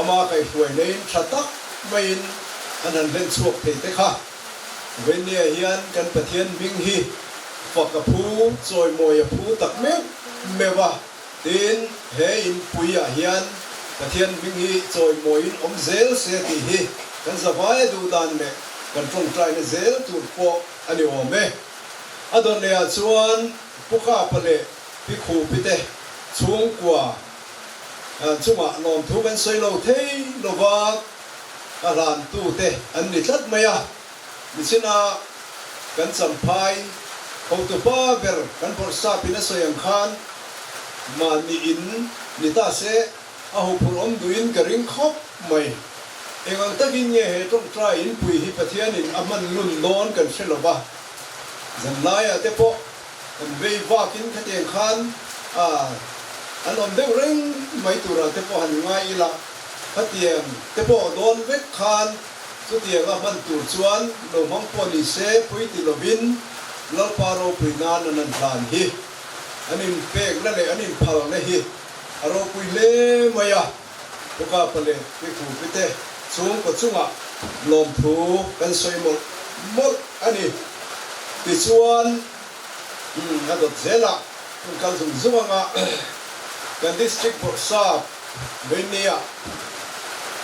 ama kaihhruaina in tha tak maiin an han hlen chhuak thei te kha. Vainia hian kan Pathian hming hi fak a phu, chawimawi a phu tak meuh meuh a. Tin, he inpuiah hian Pathian hming hi chawimawiin awm zel se tih hi kan zavaia duh dan leh kan tawngtaina zel tur pawh a ni awm e. A dawnlehah chuan Pu Kapa leh Pi Khupi te chhungkua chungah lawmthu kan sawi lo thei lova a hlantute an ni tlat mai a. Nichina kan Champhai hotupa ber kan bawrhsapin a sawi ang khan mahni in ni ta se a huphurh awm duhin ka ring khawp mai. Eng ang takin nge he tawngtai inpui hi Pathianin a hman lun dawn kan hre lo va, zanlaiah te pawh kan vei vakin khatiang khan a an awm deuh reng mai turah te pawh han ngai ila, khatiang te pawh dawn vek khan Chutiang a hman tur chuan lo hmang pawh ni se pui ti lovin Lalpa ropui nan an an hlan hi an inpekna leh an inphalna hi a ropui hle mai a. Pu Kapa leh Pi Khupi te chhungkaw chungah lawmthu kan sawi mawlh mawlh a ni. Tichuan a dawt zelah hun kal zung zung anga kan District Bawrhsap Vainia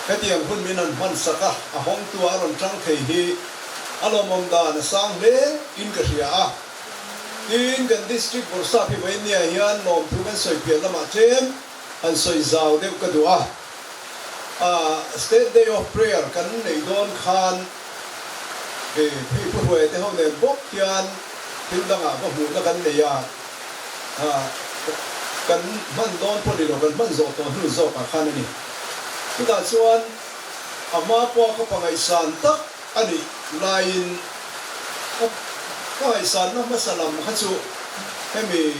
hetiang hun min han hman sak a, a hawngtu a rawn tang thei hi a lawmawm dan a sang hle in ka hria a. Tin, kan District Bawrhsap hi Vainia hian lawmthu kan sawi piah lamah tlem han sawi zau deuh ka duh a. State Day of Prayer kan neih dawn khan hei Pu Hruaia te ho nen bawk hian thil dangah va hmuhna kan nei a. Kan hman dawn pawh ni lo, kan hman zawh tawh hnu zawkah khan a ni. Chutah chuan a hma pawha ka pangaihsan tak a nih laiin ka pangaihsanna hmasa lam kha chu hemi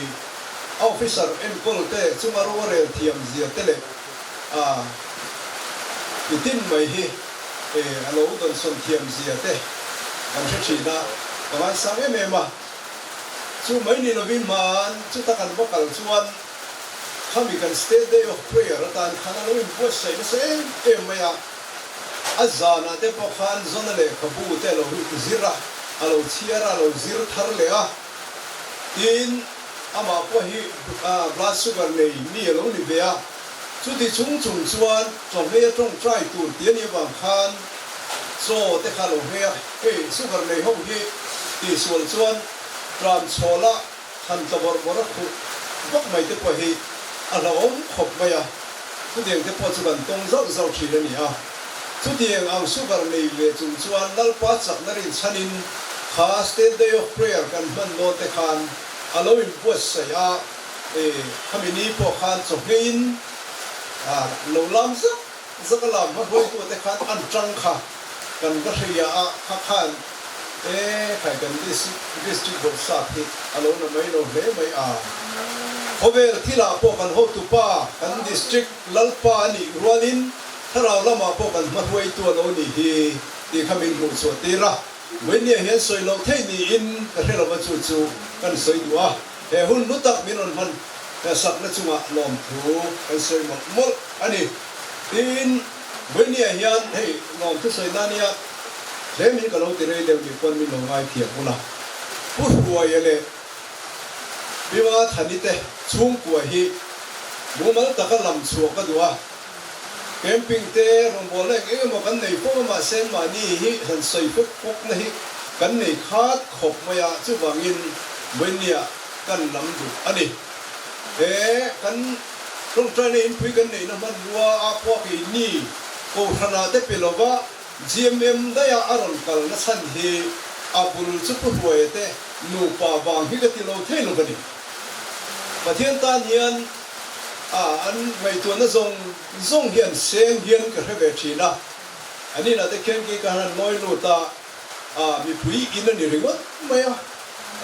a officer enkawl te chunga ro a rel thiam zia te leh a mitin mai hi a lo dawnsawn thiam zia te kan hre thin a, ka ngaisang em em a. Chu mai ni lovin hmaan chuta kan va kal chuan khami kan State Day of Prayer atan khan a lo inbuatsaih nasa em em mai a. A zanah te pawh khan Zona lehkhabu te a lo zir a, a lo chhiar a, a lo zir thar leh a. Tin, amah pawh hi blood sugar nei mi a lo ni ve a. Chuti chung chung chuan chawhmei a tawngtai tur tih a nih avang khan chaw te kha a lo hmei a. Hei sugar nei ho hi tihsual chuan tlan chhawla han tla bawrh bawrh a khuh vak mai te pawh hi a hlauhawm khawp mai a, chutiang te pawh chu kan tawng zauh zauh thin a ni a. Chutiang ang sugar nei ve chung chuan Lalpa chakna rinchhanin kha State Day of Prayer kan hman dawn te khan a lo inbuatsaih a, e khami ni pawh khan chawhmeiin lo lam zak Zaka lam hma hruaitute khan an tang kha kan va hria a, kha khan e khai kan district bawrhsap hi a lo na mai lo hle mai a. Khawvel thilah pawh kan hotupa, kan district lalpa a nih rualin thlarau lamah pawh kan hmahruaitu a lo nih hi tih kha min hmuh chhuah tir a. Vawinia hian sawi loh theih niin ka hre lova chu chu kan sawi duh a. He hun hlu tak min rawn hman sakna chungah lawmthu kan sawi mawlh mawlh a ni. Tin, Vawinia hian hei lawmthu sawi na nia tlem in ka lo ti rei deuh nih pawn min lo ngai thiam bul a. Pu Hruaia leh Bima Thani te chhungkua hi mumal taka lam chhuah ka duh a. Camping te rawngbawlna eng eng emaw kan nei fo a, mahse mahni hi han sawi fek fawk na hi kan nei khat khawp mai a, chuvangin Vawinia kan lam duh a ni. He kan tawngtaina inpui kan neihna hmanrua a pawh keini Kohhranah te pe lova GMM daiha a rawn kal na chhan hi a bul chu Pu Hruaia te nupa vang hi ka ti lo thei lo va ni. Pathian tan hian a an ngaihtuahna zawng zawng hian seng hian ka hre ve thin a, an inah te khian kei ka han lawi lut a, a mipui in a ni ringawt mai a,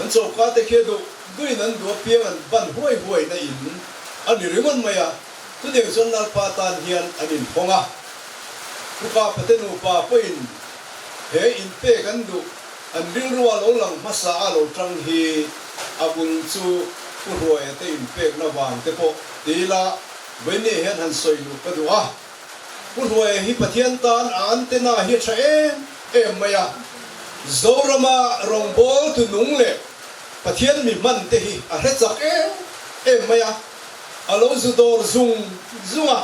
an choka te khi a duh duhin an duh apiang an ban huai huai na in a ni ringawt mai a, chutiang chuan Lalpa tan hian an inhawng a, Puka pate nupa pawhin he inpek an duh An rilrua lo lang hmasa a lo tang hi a bul chu Pu Hruaia te inpekna vang te pawh ti ila Vawinia hian han sawi luh ka duh a. Pu Hruaia hi Pathian tan a antenna hi a tha em em mai a. Zorama rawngbawltu nung leh Pathian mi hman te hi a hre chak em em mai a. A lo zu dawr zung zung a.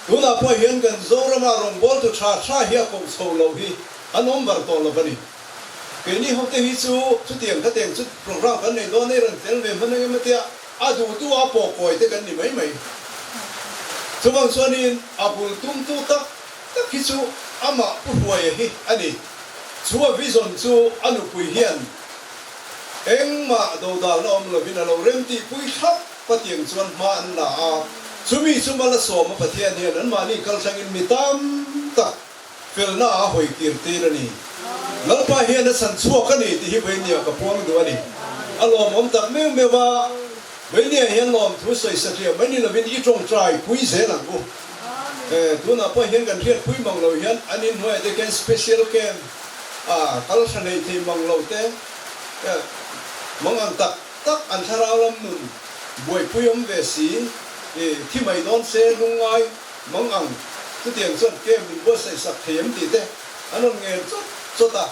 Tunah pawh hian kan Zorama rawngbawltu tha tha hi a koh chho loh hi An awm bar tawh lo a ni. Keini hote hi chu chutiang ka teng chu program kan nei dawn ei rawn tel ve hman engemaw tia a duhtu a pawhkawi te kan ni mai mai. Chuvang chuanin a bul tumtu tak tak hi chu amah Pu Hruaia hi a ni. Chu a vision chu a nupui hian engmah dodalna awm lovin a lo remtihpui thlap patiang chuan hma an la a. Chumi chu Malasawma Pathian hian anmahni kalthlangin mi tam tak Felna a hawi kir tir a ni. Lalpa hian a chhan chhuak a ni tih hi Vainia ka puang duh a ni. A lawmawm tak meuh meuh a, Vainia hian lawmthu sawi satliah mai ni lovin i tawngtai pui zel ang u. Tunah pawh hian kan hriat pui mang lo hian an inhnuaiah te khian special camp a kal hra nei thei mang lo te mang ang tak tak an thlarau lam nun buaipui awm ve si thi mai dawn se lungngai Mang ang, chutiang chuan camp min buatsaih sak thei em tih te an rawn ngen chawt chawt a,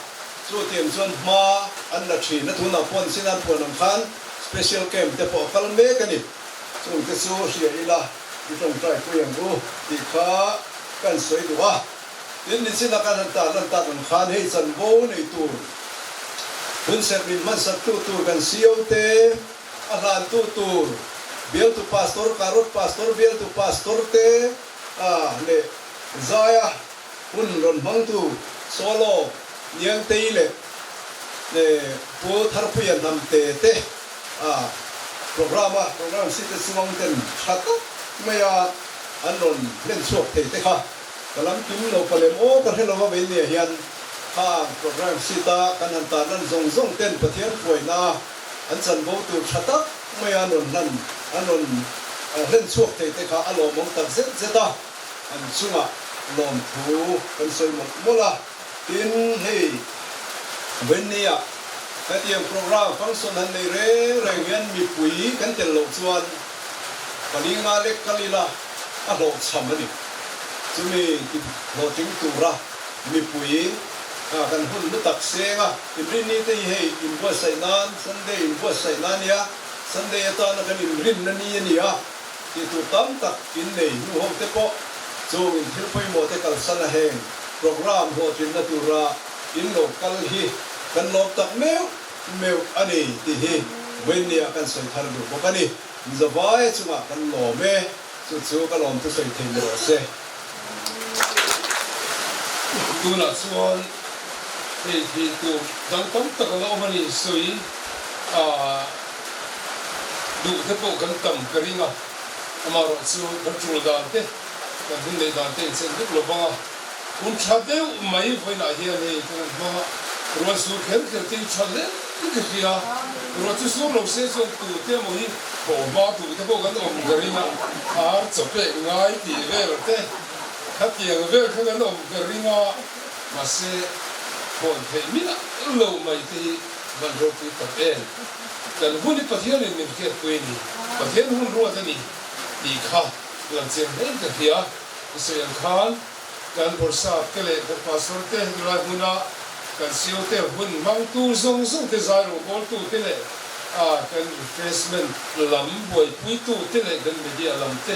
chutiang chuan hma an la thin a, tunah pawh sin an phuan ang khan special camp te pawh a kal mek a ni, chung te chu hria ila i tawngtai pui ang u tih kha kan sawi duh a, tin nichin a kan han tan lan tak ang khan hei chanvo nei tur hunserh min hmansak tu tur kan CO te, A hlantu tur bialtu pastor, Karot pastor, bialtu pastor te leh Zaia hun rawn hmangtu solo Niangtei leh Pu Tharpuia Hnamte te program a program si te chuang ten tha tak maia an rawn hlen chhuak thei te kha ka lam kim lo palem aw ka hre lova veinia hian khang program sheet a kan han tarlan zawng zawng ten Pathian hruaina An chanvo tur tha tak mai a rawn hlan, an rawn hlen chhuak thei te kha a lawmawm tak zet zet a, an chungah lawmthu kan sawi mawlh mawlh a. Tin, hei Vawinia hetiang program function han nei reng reng hian mipui kan tel loh chuan palinga lek kal ila a hlawhchham a ni. Chumi ti hlawhtling tura mipui kan hun hlu tak seng a. Inrinni te hi hei inbuatsaih nan, Sunday inbuatsaih nan nia, Sunday atana kan inrinna ni a ni a, tih tur tam tak in nei hnu ho te pawh chung in thil pawimawh te kalsan a heng program hlawhtlinna tura in lo kal hi kan lawm tak meuh meuh a ni tih hi Vawiinnia kan sawi thar duh bawk a ni. Mizavaia chungah kan lawm e. Chu chu ka lawm thusawi thei ni rawh se. Tunah chuan hei hi tur dang tam tak a la awm a ni sawi a duh te pawh kan tam ka ring a, amaherawh chu kan tul dan te kan hun neih dan te inchen vek lo vang a, hun tha deuh mai vawiinah hian hei kan han hmang a, rual sur kher kher te hi tha hle. in ka hria. Ruah chu sur lo se chuan tute emaw hi haw hma duh te pawh kan awm ka ring a, ar chaw pek ngai tih vel te khatiang vel kha kan awm ka ring a, mahse hawn theih miah lo mai te hi van ropui tak em. Kan hun hi Pathianin min hriatpui a ni, Pathian hun ruat a ni tih kha lang chiang hle in ka hria. I sawi ang khan kan bawrhsap te leh kan pastor te helai hmuna kan CO te hun hmangtu zawng zawng te zai rawngbawl te leh kan refreshment lam buaipuitu te leh kan media lam te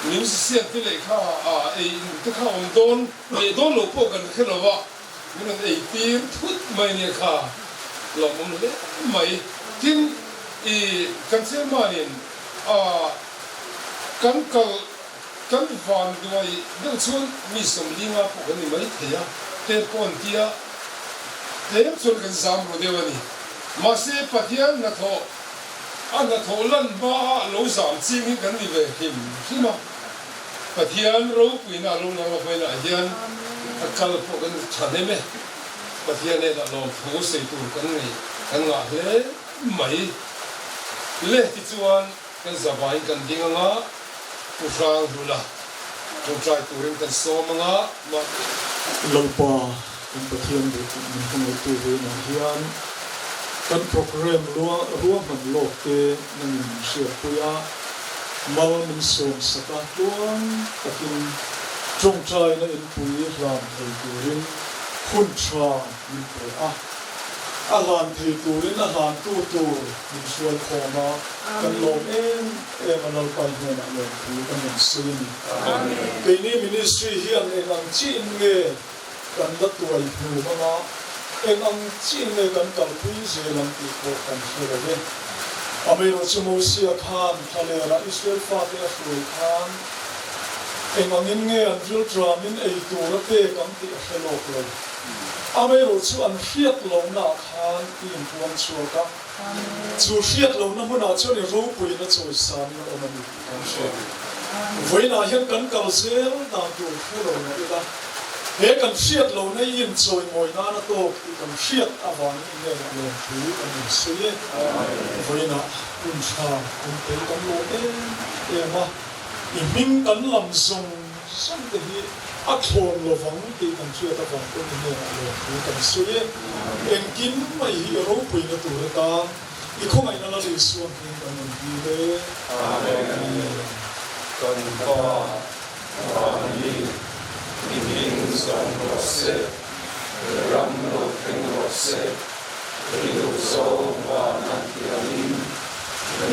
musician te leh kha ei in te kha awm dawn leh dawn lo pawh kan hre lo a, min rawn ei tir thut mai nia kha lawmawm hle mai. Tin, i kan chairman in kan kal Kan van duai deuh chuan mi 50 pawh kan ni mai thei a, te pawh an ti a, tlem chuan kan zam ru deuh a ni. Mahse Pathian hnathawh, a hnathawh lan hmaa lo zam ching hi kan ni ve hlim hlim a, Pathian ropuina a lo lang a vawiinah hian a kal pawh kan tha hnem e. Pathian hnenah lawmthu sawi tur kan nei, kan ngah hle mai. Le tichuan Kan zavaiin kan ding anga, Pu Hrang Hlula tawngtai turin kan sawm anga, mah. Lalpa kan Pathian duh tih min hmangaihtu vawiinah hian kan program ruahman lawk te nangin min hriatpui a, mal min sawm sak a, tluang takin tawngtaina inpui hlan thei turin hun tha min pe a. A hlan thei turin a hlantu tur min hruai khawm a, kan lawm em em a Lalpai hnenah lawmthu kan rawn sawi a ni. Keini ministry hian eng ang chiin nge kan la tuai hnum anga, eng ang chiin nge kan kalpui zel ang tih pawh kan hre lo e. Amaherawhchu Mosia khan thlalera Israel fate a hruai khan eng angin nge an rilṭamin ei tur a pek ang tih a hre lawk lo. Amaherawh chu an hriat lohna ah khan i inpuang chhuak a, chu hriat lohna hmunah chuan i ropuina chawisanin a awm a ni tih kan hria. Vawiinah hian kan kal zel dan tur hre lo mah ila, he kan hriat lohna i inchawimawi nan a tawk tih kan hriat avangin i hnenah lawmthu kan insawi e. Vawiinah hun tha hun phei kan lawm em em a, i hming kan lam zawng zawng te hi a thlawn lovang tih kan hriat avang pawn i hnenah lawmthu kan sawi e. Engkim mai hi i ropuina tur atan i khawngaihna Lal Isua hming kan rawn dil e. Amen. Kan Pa, Mahni i hming zawng rawh se, ram lo thleng rawh se, i duhzawng van an tiangin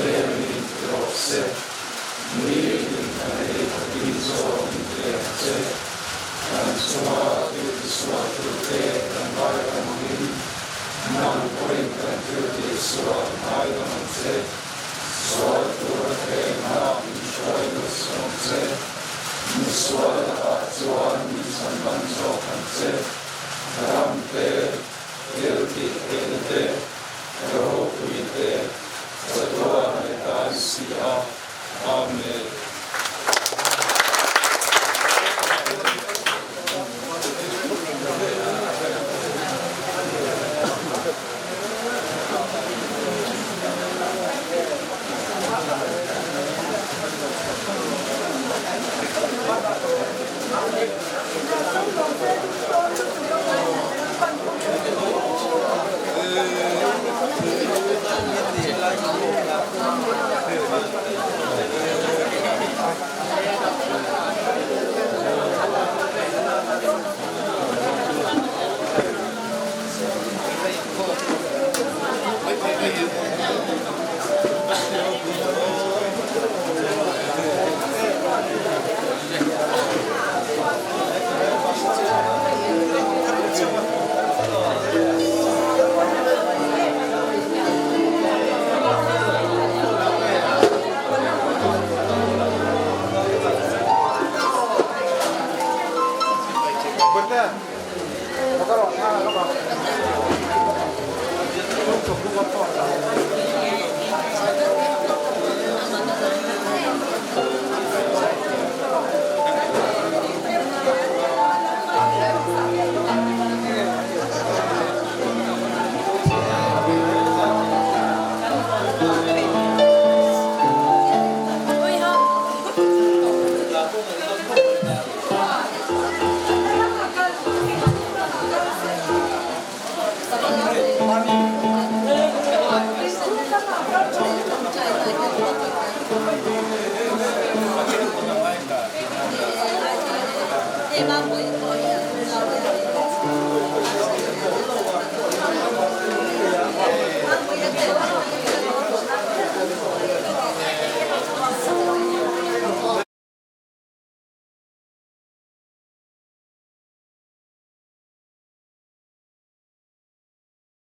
leng in ti rawh se. Nitin kan ei khatin zawk in pe ang che. Kan chunga thil tisual tute kan ngaidam angin, nang pawhin kan thil tihsual ngaidam ang che. Sual tura thlenna min hruai lut sawm che. Misual lakah chuan min chhandam zawk ang che. Ram te, thil tih theihna te, ropui te, Chatuan a ni tan si a. Amen. em a.